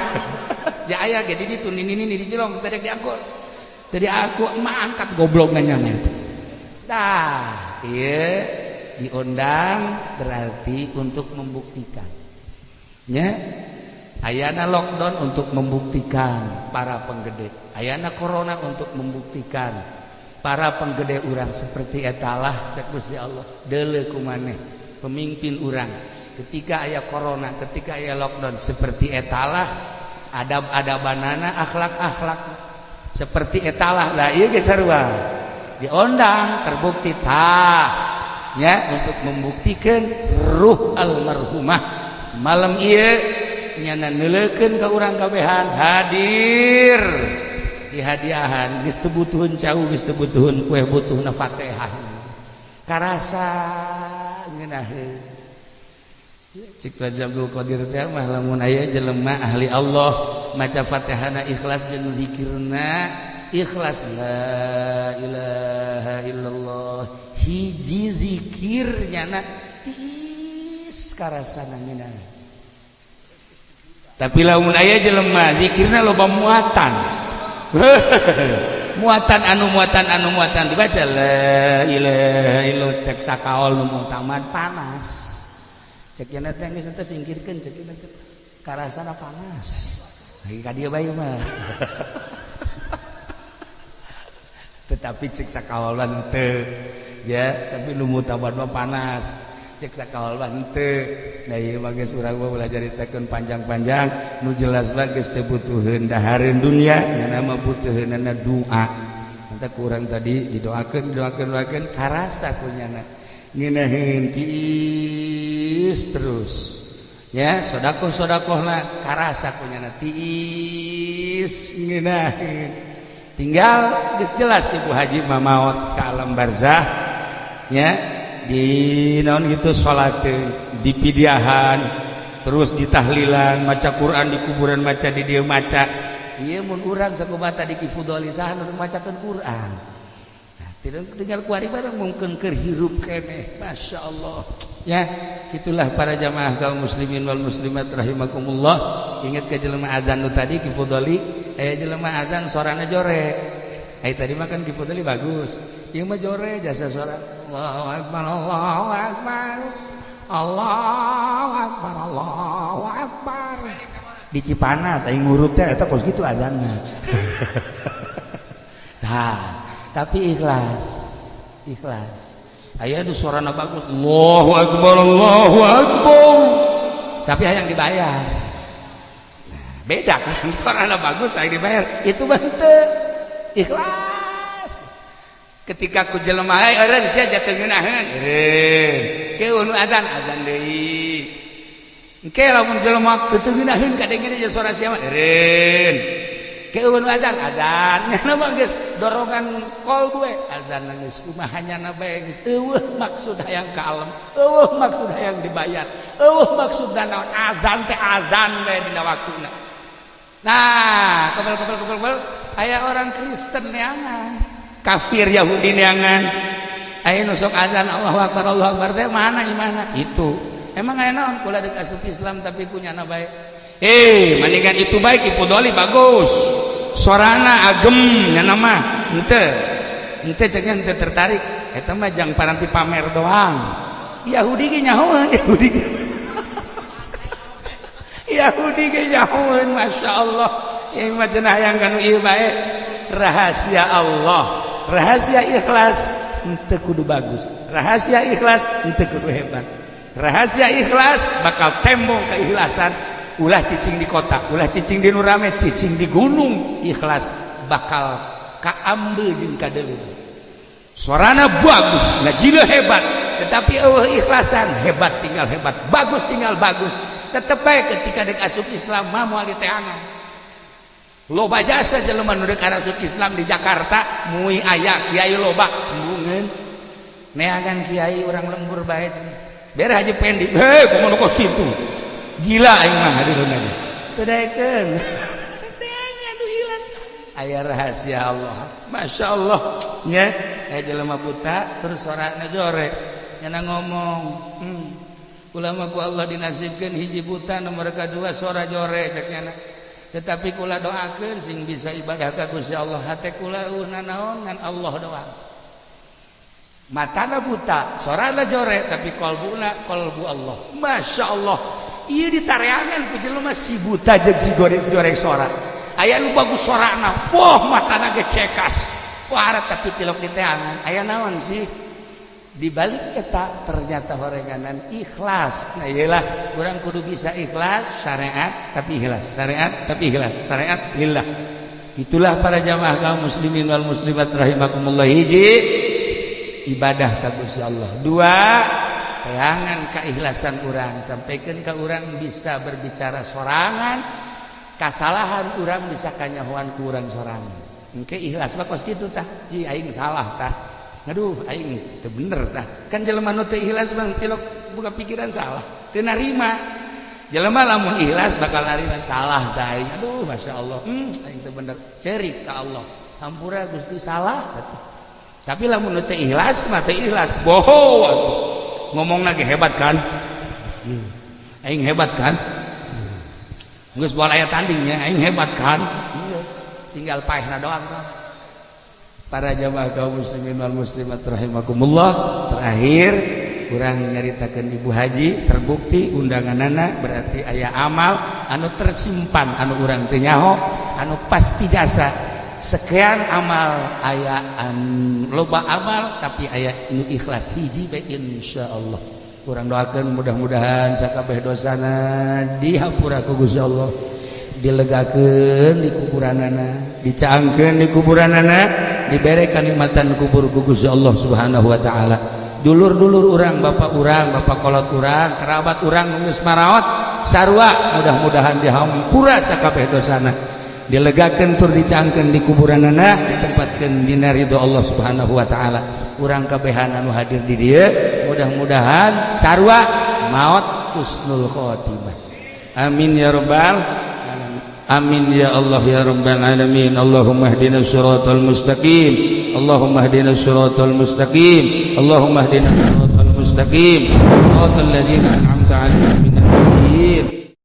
Ya aya ge di ditu nini nini di Cilong teu diangkut. Tadi aku emak angkat goblok nanya mah. Dah, ieu diundang berarti untuk membuktikan. Nya, ayana lockdown untuk membuktikan para penggede. Ayana corona untuk membuktikan para penggede urang seperti etalah cek Gusti Allah. Deuleu ku maneh pemimpin urang ketika aya corona, ketika aya lockdown, seperti etalah adab-adabanana, akhlak-akhlak seperti etalah lah. Ieu ge sarua diondang, terbukti tah nya, untuk membuktikan ruh almarhumah malam ieu nyana neuleukeun ka urang kabehan hadir di hadiahan. Geus teu butuheun cau, geus teu butuheun kue, butuhna Fatihah karasa ngeunaheun. Cik Raja Abdul Qadir teh mah, lamun aya jelema ahli Allah maca Fatihahna ikhlas jeung zikirna ikhlas, la ilaha illallah, hiji zikir nyana tiis karasana ngeunah. Tapi lamun aya jelema zikirna loba muatan, muatan anu muatan anu muatan, dibaca la ilaha illallah, cek sakaol nu muktamad panas. Cek nya teh geus teh singkirkeun, cek nya teh karasana panas lagi ka dieu bae mah. Tetapi cek sakaolan teu ya, tapi nu muktamad mah panas, cek sakaolan teu. Nah, ieu mah geus urang mah ulah caritakeun panjang-panjang. Nu jelas mah geus teu butuheun dahareun dunia, nyana mah butuheunana doa. Mantap kurang tadi didoakeun, didoakeun, doakeun, karasa ku nyana ngeunaheun tiis terus ya. Sodakoh sodakohna karasa ku nyana tiis ngeunaheun. Tinggal geus jelas Ibu Haji mah maot ka alam barzah nya, di naon gitu, salat di pidiahan, terus ditahlilan, maca Quran di kuburan, maca di dieu maca ieu. Mun urang sakumaha tadi Ki Fudoli, saha nu macakeun Quran? Nah, tinggal kuari bareng mungkin keur hirup keneh. Masya Allah ya, itulah para jamaah kaum muslimin wal muslimat rahimakumullah. Ingat ke jelema azan nu tadi Ki Fudoli, aya jelema azan sorana jore. Ai tadi mah kan Ki Fudoli bagus. Ieu mah jore jasa suara. Allahu akbar, Allahu akbar. Allahu akbar, Allahu akbar. Di Cipanas aing ngurut teh eta kos kitu azanna. Nah, tapi ikhlas. Ikhlas. Aya nu suarana bagus. Allahu akbar, Allahu akbar. Tapi hayang dibayar. Nah, beda kan, suarana bagus hayang dibayar. Itu mah teu ikhlas. Ketika ku jelema euy eureun sia jatuh ngeunaheun. Eureun. Ke nu azan azan deui. Engke lamun jelema teu ngeunaheun kadenge jeung suara sia mah eureun. Ke nu azan azan nya mah geus dorongan kolbu we azan geus kumaha nyana bae, geus eueuh maksud hayang kalem, eueuh maksud hayang dibayar, eueuh maksud naon, azan teh azan we dina waktuna. Nah, kebel kebel kebel kebel aya orang Kristen neangan, kafir Yahudi neangan. Aya nu sok azan Allahu akbar, Allahu akbar teh mana imana? Itu. Emang aya naon kula deuk asup Islam tapi ku nyana bae. Eh, mendingan itu baik Ibu bagus. Sorana agem nyana mah henteu. Henteu ceknya, henteu tertarik. Eta mah jang paranti pamer doang. Yahudi ge nyahoan, Yahudi ge. Yahudi ge nyahoan, Masya Allah. Ieu mah cenah hayang kanu ieu bae. Rahasia Allah. Rahasia ikhlas henteu kudu bagus. Rahasia ikhlas henteu kudu hebat. Rahasia ikhlas bakal tembong keikhlasan. Ulah cicing di kota, ulah cicing di nu rame, cicing di gunung, ikhlas bakal kaambe jeung kadeuleu. Suarana bagus, ngajina hebat, tetapi eueuh ikhlasan, hebat tinggal hebat, bagus tinggal bagus. Tetep bae ketika dek asup Islam mah moal diteangan. Loba jasa jelema nu dek asup Islam di Jakarta, mui aya kiai loba embungeun neangan kiai urang lembur bae cenah. Bere Haji Pendi, hei, kumaha nu kos kitu? Gila aing mah hadirun aja. Teu daekeun. Neangan nu ikhlas. Aya rahasia Allah. Masya Allah. Nya, aya jelema buta terus sorana jore. Nyana ngomong, Kula mah ku Allah dinasibkeun hiji buta, nomor kedua sora jore cek nyana. Tetapi kula doakeun sing bisa ibadah ka Gusti Allah, hate kula eueuh nanaon ngan Allah doang. Matana buta, sorana jore, tapi kolbuna kolbu Allah. Masya Allah. Ieu ditareangan ku jelema si buta jeung si goreng joreng sora. Aya nu bagus sorana, wah, matana ge cekas. Wah, tapi tilok diteangan. Aya naon sih? Di balik eta ternyata horenganan ikhlas. Nah, iyalah. Urang kudu bisa ikhlas. Syariat tapi ikhlas, syariat tapi ikhlas, syariat lillah. Itulah para jamaah kaum muslimin wal muslimat rahimakumullah. Hiji, ibadah ka Gusti Allah. Dua, teangan keikhlasan urang, sampaikan ke urang bisa berbicara sorangan, kasalahan urang bisa kanyahoan ku urang sorangan. Engke ikhlas mah kos kitu tah. Ji, aing salah tah. Aduh, aing teu bener tah. Kan jelema nu teu ikhlas bang tilok buka pikiran salah, teu narima. Jelema lamun ikhlas bakal narima salah tah aing. Aduh, Masya Allah, aing teu bener. Cerik ka Allah. Hampura Gusti, salah atuh. Tapi lamun nu teu ikhlas mah teu ikhlas. Boho atuh. Ngomong lagi hebat kan? Aing hebat kan? Geus moal aya tandingnya, aing hebat kan? Tinggal paehna doang tah. Para jamaah kaum muslimin wal muslimat rahimakumullah, terakhir kurang nyaritakan ibu haji terbukti undanganana berarti aya amal anu tersimpan anu urang teu nyaho anu pasti jasa. Sekian amal aya an, loba amal, tapi aya nu ikhlas hiji bae. Insyaallah urang doakeun mudah-mudahan sakabeh dosana dihampura ku Gusti Allah, dilegakeun di kuburanana, dicaangkeun di kuburanana, dibere kanikmatan kubur ku Gusti Allah Subhanahu wa taala. Dulur-dulur urang, bapak urang, bapak kolot urang, kerabat urang geus maraot sarua, mudah-mudahan dihampura sakabeh dosana, dilegakeun tur dicaangkeun di kuburanana, ditempatkeun dina ridho Allah Subhanahu wa taala. Urang kabehan anu hadir di dieu mudah-mudahan sarua maot husnul khotimah. Amin ya rabbal. Amin ya Allah ya rabbal alamin. Allahumma ihdinas siratal mustaqim. Allahumma ihdinas siratal mustaqim. Allahumma ihdinas siratal mustaqim. Siratal ladzina an'amta 'alaihim.